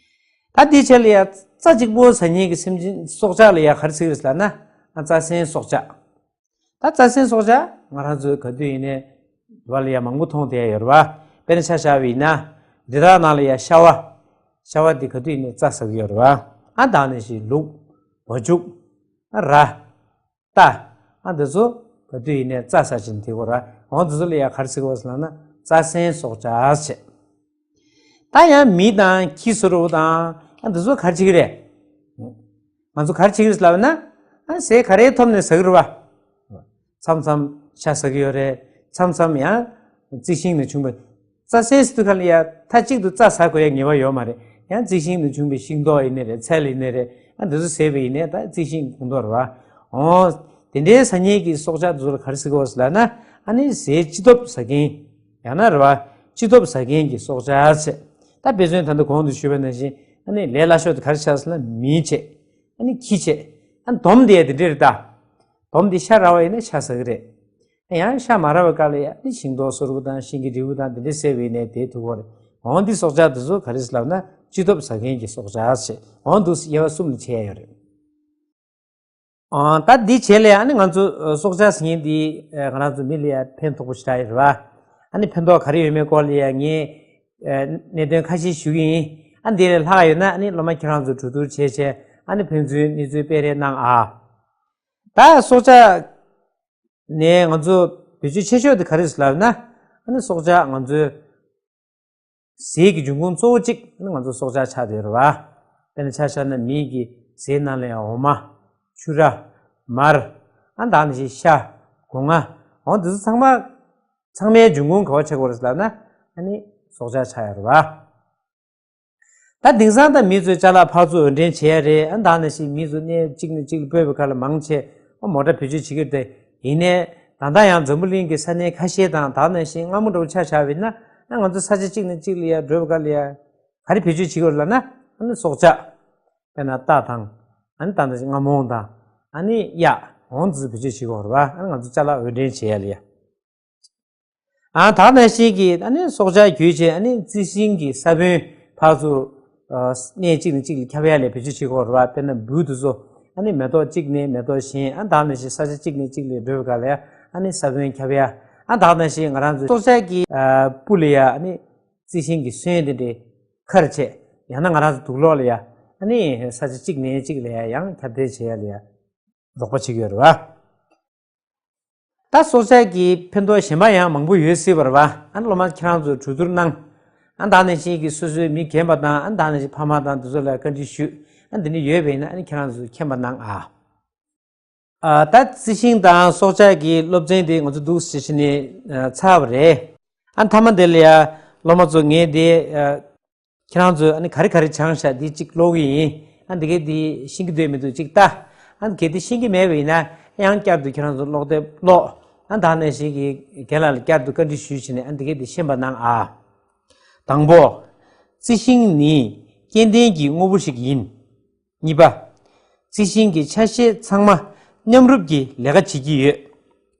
ད། ད་འདིའི་ཆེད་ལ་ཡང་རྩྭ་གཅིག་པོ་ཟ་མཁན་གྱི་སེམས་ཅན་སྲོག་ཆགས་ལ་ཡང་ག་རེ་ཟེར་གྱི་རེད་ཟེར་ལབ་ན། ཨ་རྩྭ་ཟན་སྲོག་ཆགས། ད་རྩྭ་ཟན་སྲོག་ཆགས་ང་རང་ཚོས་ག་དུས་ཡིན་ནའི་བ་ལ་ཡང་མང་པོ་མཐོང་བསྡད་ཡོད་རེད་བ། དཔེར་ན་ཆ་བཞག་པ་ཡིན་ན། འདི་དག་ནང་ལ་ཡང་ཤ་བ། ཤ་བ་འདི་ག་དུས་ཡིན་ནའི་རྩྭ་ཟ་གི་ཡོད་རེད་བ། ཨ་ད་ནང་བཞིན་ལུག། བ་ཕྱུགས། ཨ་ར། རྟ། ཨ་འདི་ཚོ་ག་དུས་ཡིན་ནའི་རྩྭ་ཟ་བཞིན་དེ་གོ་ར། འོ་འདི་ཚོ་ལ་ཡང་ག་རེ་ཟེར་གི་ཡོད་ཟེར་ལབ་ན་རྩྭ་ཟན་སྲོག་ཆགས་བྱས། ད་ཡང་མི་དང་ཁྱི་སོ་རུ་དང་ཨ་འདི་ཚོ་ག་རེ་བྱེད་ཀྱི་རེད། ང་ཚོ་ག་རེ་བྱེད་ཀྱི་རེད་ལབ་ན། ཨ་ཟས་ག་རེ་ཐོབ་ནས་ཟ་གི་རེད་བ། མཚམས་མཚམས་ཤ་ཟ་གི་ཡོད་རེད། མཚམས་མཚམས་ཡང་རྩི་ཤིང་ནས་བྱུང་བའི་རྩྭ་ཟན་ཟེར་དུས་ག་ལ་ཡ་མཐའ་གཅིག་ཏུ་རྩྭ་ཟ་དགོས་ཡ་ངེས་པ་ཡོད་མ་རེད། ཡང་རྩི་ཤིང་ནས་བྱུང་བའི་ཤིང་ཏོག་ཡིན་ནའི་རེད། ཚལ་ཡིན་ནའི་རེད། ཨ་འདི་ཚོ་ཟས་པ་ཡིན་ནའི་ད་རྩི་ཤིང་ཁོངས་གཏོགས་རེད་བ། འོ། དེ་འདྲའི་ཟ་མཁན་གྱི་སྲོག་ཆགས་དེ་ཚོ་ལ་ག་རེ་ཟེར་གི་ཡོད་ཟེར་ལབ་ན། ཨ་ནི་ཟས་ཅི་ཐོབ་ཟ་མཁན། ཡང་ན་རེད་བ། ཅི་ཐོབ་ཟ་མཁན་གྱི་སྲོག་ཆགས་བྱས། ད་དཔེ་མཚོན་ད་ལྟ་གོང་དུ་ཞུས་པ་ནང་བཞིན་ཨ་ནི་ལས་སླ་ཤོས་དེ་ག་རེ་ཆགས་ཟེར་ན་མི་བྱས། ཨ་ནི་ཁྱི་བྱས། ཨ་ནི་དོམ་དེ་ཡང་དེ་འདྲ་རེད་ད། དོམ་དེ་ཤ་ར་བ་ཡིན་ན་ཤ་ཟ་གི་རེད། ཡང་ཤ་མ་ར་བའི་སྐབས་ལ་ཡང་ནི་ཤིང་ཏོག་སོ་རུ་དང་ཤིང་གི་འབྲས་བུ་དང་དེ་འདྲ་ཟས་པ་ཡིན་ནའི་དེ་ཐུབ་ཀྱི་རེད། འོ་འདི་སྲོག་ཆགས་དེ་ཚོ་ག་རེ་ཟེར་ལབ་ན་ཅི་ཐོབ་ཟ་མཁན་གྱི་སྲོག་ཆགས་ཟེར། འོ་འདུག་དབྱེ་བ་གསུམ་ལ་ཕྱེ་ཡ་ཡོད་རེད། ཨ་ད་འདི་བྱས་ལ་ཡང་ནི་ང་ཚོ་སྲོག་ཆགས་ཟེར་མཁན་འདི་ང་རང་ཚོ་མི་ལ་ཡང་ཕན་ཐོགས་པོ་ཞེ་དྲག་ཡོད་རེད་བ། ཨ་ནི་ཕན་ཐོགས་ག་རེ་ཡོད་མེད་སྐོར་ལ་ཡང་ངས་གནད་དོན་ཁ་ཤས་ཞུ་གི་ཡིན། ཨ་འདི་ལས་ལྷག་ཡོད་ན་ཨ་ནི་སློབ་མ་ཁྱེད་རང་ཚོ་གྲོས་བསྡུར་བྱས་བྱས་ཨ་ནི་ཕན་ཚུན་གནས་ཚུལ་སྤེལ་རེས་གནང་ཨ། ད་སྲོག་ཆགས་ནས་ང་ཚོ་བེད་སྤྱོད་ཆེ་ཤོས་དེ་ག་རེ་ཟེར་ལབ་ན། ཨ་ནི་སྲོག་ཆགས་ང་ཚོའི་ཟས་ཀྱི་འབྱུང་ཁུངས་གཙོ་བོ་གཅིག་ཨ་ནི་ང་ཚོ་སྲོག་ཆགས་ཆགས་བསྡད་ཡོད་རེད་བ། དཔེར་ན་ཆ་བཞག་ན་མི་གི་ཟས་ནང་ལ་ཡང་འོ་མ། ཕྱུ་ར། མར། ཨ་ད་ནང་བཞིན་ཤ། སྒོ་ང་། འོ་འདི་ཚོ་ཚང་མ། ཚང་མའི་འབྱུང་ཁུངས་ག་པར་ཆགས་ཀྱི་ཡོད་རེད་ཟེར་ལབ་ན། ཨ་ནི་སྲོག་ཆགས་ཆགས་ཡོད་རེད་བ། ད་དེང་སང་ད་མི་ཚོས་ཅ་ལག་ཕར་ཚུར་འོར་འདྲེན་བྱེད་ཡ་རེད། ཨ་ད་ནང་བཞིན་མི་ཚོ་གནས་གཅིག་ནས་གཅིག་ལ་སྤོས་པའི་ཁ་ལ་མང་ཆེ་ཨ་མོ་ཊ་བེད་སྤྱོད་བྱེད་ཀྱི་རེད། ཡིན་ནའི་ད་ལྟ་ཡང་འཛམ་བུ་གླིང་གི་ས་གནས་ཁ་ཤས་དང་ད་ནང་བཞིན་སྔ་མོ་འདྲ་བོ་ཆ་བཞག་པ་ཡིན་ན། ཨ་ང་ཚོ་ས་ཆ་གཅིག་ནས་གཅིག་ལ་ཡ་འགྲོ་བའི་ཁ་ལ་ཡ་ག་རེ་བེད་སྤྱོད་བྱེད་ཀྱི་ཡོད་ལབ་ན། ཨ་ནི་སྲོག་ཆགས། དཔེར་ན་རྟ་དང་། ཨ་ནི་ད་ནང་བཞིན་རྔ་མོང་དང་། ཨ་ནི་གཡག་འོ་འདི་ཚོ་བེད་སྤྱོད་བྱེད་ཀྱི་ཡོད་རེད་བ། ཨ་ནི་ང་ཚོ་ཅ་ལག་འོར་འདྲེན་བྱེད་ཡ་ལ་ཡ། ཨ་ད་ནང་བཞིན་གྱི་ཨ་ནི་སྲོག་ཆགས་བརྒྱུད་བྱས་ཨ་ནི་རྩི་ཤིང་གི་ས་བོན་ཕར་ཚུར་ཨ་གནས་གཅིག་ནས་གཅིག་ལ་ཁྱབ་ཡ་ལ་བེད་སྤྱོད་བྱེད་ཀྱི་ཡོད་རེད་བ། དཔེར་ན་འབུ་དེ་ཚོ་ཨ་ནི་མེ་ཏོག་གཅིག་ནས་མེ་ཏོག་གཞན། ཨ་ད་ནང་བཞིན་ས་ཆ་གཅིག་ནས་གཅིག་ལ་འགྲོ་བའི་སྐབས་ལ་ཡ་ཨ་ནི་ས་བོན་ཁྱབ་ཡ། ཨ་ད་ནང་བཞིན་ང་རང་ཚོའི་སྲོག་ཆགས་ཀྱི་ཨ་སྤུ་ལ་ཡ་ཨ་ནི་རྩི་ཤིང་གི་སོན་དེ་འདྲའི་ཁར་བྱས། ཡང་ན་ང་རང་ཚོ་དུག་ལོག་ལ་ཡ་ཨ་ནི་ས་ཆ་གཅིག་ནས་གཅིག་ལ་ཡ་ཡང་ཁྱབ་གདལ་བྱེད་ཡ་ལ་ཡ་རོགས་པ་བྱེད་ཀྱི་ཡོད་རེད་བ། ད་སྲོག་ཆགས་ཀྱི་ཕན་ཐོགས་གཞན་པ་ཡང་མང་པོ་ཡོད་སྲིད་པ་རེད་བ། ཨ་ནི་སློབ་མ་ཁྱེད་རང་ཚོས་གྲོས་བསྡུར་གནང་། ཨ་ད་ནང་བཞིན་གྱི་སོ་སོའི་མི་རྒན་པ་དང་། ཨ་ད་ནང་བཞིན་ཕ་མ་དང་དེ་ཚོ་ལ་བཀའ་འདྲི་ཞུས། ཨ་འདི་འདྲ་ཡོད་པ་ཡིན་ན་ཨ་ནི་ཁྱེད་རང་ཚོས་མཁྱེན་པ་གནང་ཨ། ཨ་ད་རྩི་ཤིང་དང་སྲོག་ཆགས་ཀྱི་སློབ་ཚན་དེ་ང་ཚོ་འདུག་སེ་བྱས་ནས་ཨ་ཚར་བ་རེད། ཨ་མཐའ་མ་དེ་ལ་ཡ་སློབ་མ་ཚོ་ངས་དེ་ཨ་ཁྱེད་རང་ཚོས་ཨ་ནི་ག་རེ་ག་རེ་སྦྱངས་ཤག་འདི་གཅིག་ཀློག་གི་ཡིན། ཨ་འདི་གས་འདི་ཤེས་ཀྱི་འདུག་མི་འདུག་གཅིག་ལྟ། ཨ་གལ་ཏེ་ཤེས་ཀྱི་མེད་པ་ཡིན་ན་ཡང་བསྐྱར་དུ་ཁྱེད་རང་ཚོ་ཀློག་དེབ་ཀློག། ཨ་ད་ནང་བཞིན་གྱི་རྒན་ལགས་ལ་བསྐྱར་དུ་བཀའ་འདྲི་ཞུས་བྱས་ནས་ཨ་འདི་གས་འདི་ཤེས་པ་གནང་ཨ། དང་པོ། རྩི་ཤིང་ནི་སྐྱེ་ལྡན་གྱི་དངོས་པོ་ཞིག་ཡིན། གཉིས་པ། རྩི་ཤིང་གི་ཆ་ཤས་ཚང་མ་མཉམ་རུབ་ཀྱིས་ལས་ཀ་བྱེད་ཀྱི་ཡོད།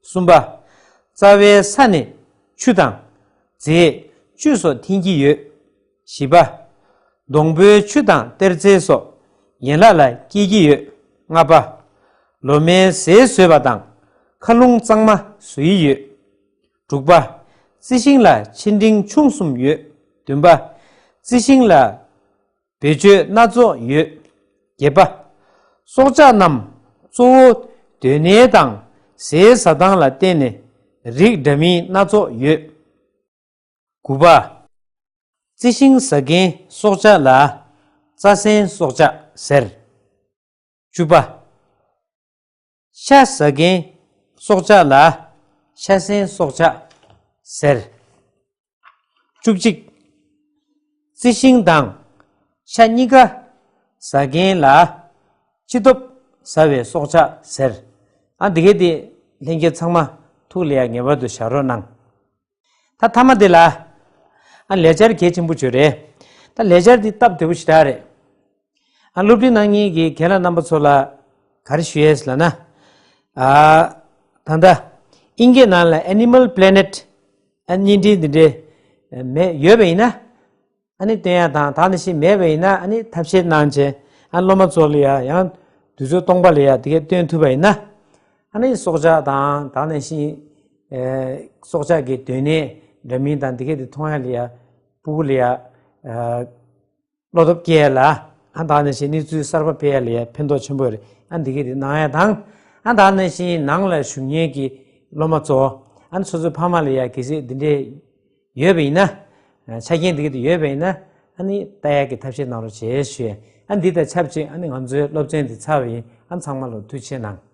གསུམ་པ། རྩ་བའི་ས་ནས་ཆུ་དང་། རྫས། བཅུད་སོགས་འཐེན་གྱི་ཡོད། བཞི་པ། སྡོང་པོའི་ཆུ་དང་གཏེར་རྫས་སོགས་ཡན་ལག་ལ་སྐྱེལ་གྱི་ཡོད། ལྔ་པ། ལོ་མའི་ཟས་ཟོས་པ་དང་མཁའ་རླུང་གཙང་མ་བཟོ་ཡི་ཡོད། དྲུག་པ། རྩི་ཤིང་ལ་ཆེ་འབྲིང་ཆུང་གསུམ་ཡོད། བདུན་པ། རྩི་ཤིང་ལ་བེད་སྤྱོད་སྣ་ཚོགས་ཡོད། བརྒྱད་པ། སྲོག་ཆགས་རྣམས་གཙོ་བོ་སྡོད་གནས་དང་ཟས་ཟ་སྟངས་ལ་བརྟེན་ནས་རིགས་འདྲ་མིན་སྣ་ཚོགས་ཡོད། དགུ་པ། རྩི་ཤིང་ཟ་མཁན་སྲོག་ཆགས་ལ་རྩྭ་ཟན་སྲོག་ཆགས་ཟེར། བཅུ་པ། ཤ་ཟ་མཁན་སྲོག་ཆགས་ལ་ཤ་ཟན་སྲོག་ཆགས་ཟེར། བཅུ་གཅིག། རྩི་ཤིང་དང་ཤ་གཉིས་ཀ་ཟ་མཁན་ལ་ཅི་ཐོབ་ཟ་བའི་སྲོག་ཆགས་ཟེར། ཨ་འདི་གས་དེ་ལྷན་རྒྱས་ཚང་མ་ཐུགས་ལ་ཡ་ངེས་པར་དུ་བཞག་རོགས་གནང་། ད་མཐའ་མ་དེ་ལ། ཨ་ལས་འཆར་གལ་ཆེན་པོ་ཅིག་རེད། ད་ལས་འཆར་འདི་སྟབས་བདེ་པོ་ཞེ་དྲག་རེད། ཨ་སློབ་ཁྲིད་གནང་མཁན་གྱི་རྒན་ལགས་རྣམ་པ་ཚོ་ལ་ག་རེ་ཞུ་ཡས་ལབ་ན། ཨ་ད་ལྟ་དབྱིན་སྐད་ནང་ལ་Animal Planet ཨ་བརྙན་འཕྲིན་འདི་འདྲའི་མེད་ཡོད་པ་ཡིན་ན། ཨ་ནི་སྟོན་ཡ་དང་། ད་ནང་བཞིན་མེད་པ་ཡིན་ན་ཨ་ནི་ཐབས་ཤེས་གནང་བྱས། ཨ་སློབ་མ་ཚོ་ལ་ཡ་ཡང་དུས་ཚོད་སྟོང་པ་ལ་ཡ་དེ་གས་སྟོན་ཐུབ་པ་ཡིན་ན། ཨ་ནི་སྲོག་ཆགས་དང་། ད་ནང་བཞིན་ཨེ་སྲོག་ཆགས་ཀྱི་སྡོད་གནས་འདྲ་མིན་དང་དེ་གས་དེ་མཐོང་ཡ་ལ་ཡ། སྤུ་གུ་ལ་ཡ་ཨ་བློ་སྟོབས་སྐྱེ་ཡ་ལ། ཨ་ད་ནང་བཞིན་གནས་ཚུལ་གསར་པ་སྤེལ་ཡ་ལ་ཡ་ཕན་ཐོགས་ཆེན་པོ་རེད། ཨ་འདི་གས་དེ་གནང་ཡ་དང་། ཨ་ད་ནང་བཞིན་ནང་ལ་བཞུགས་མཁན་གྱི་སློབ་མ་ཚོ། ཨ་ནི་སོ་སོའི་ཕ་མ་ལ་ཡ་གལ་སྲིད་འདི་འདྲའི་ཡོད་པ་ཡིན་ན། ཆ་རྐྱེན་འདི་ག་དེ་ཡོད་པ་ཡིན་ན། ཨ་ནི་ལྟ་ཡག་གི་ཐབས་ཤེས་གནང་རོགས་བྱེད་ཞུ། ཨ་འདི་དང་ཆབས་ཅིག་ཨ་ནི་ང་ཚོའི་སློབ་ཚན་འདི་ཚར་བ་ཡིན། ཨ་ཚང་མ་ལ་ཐུགས་རྗེ་གནང་།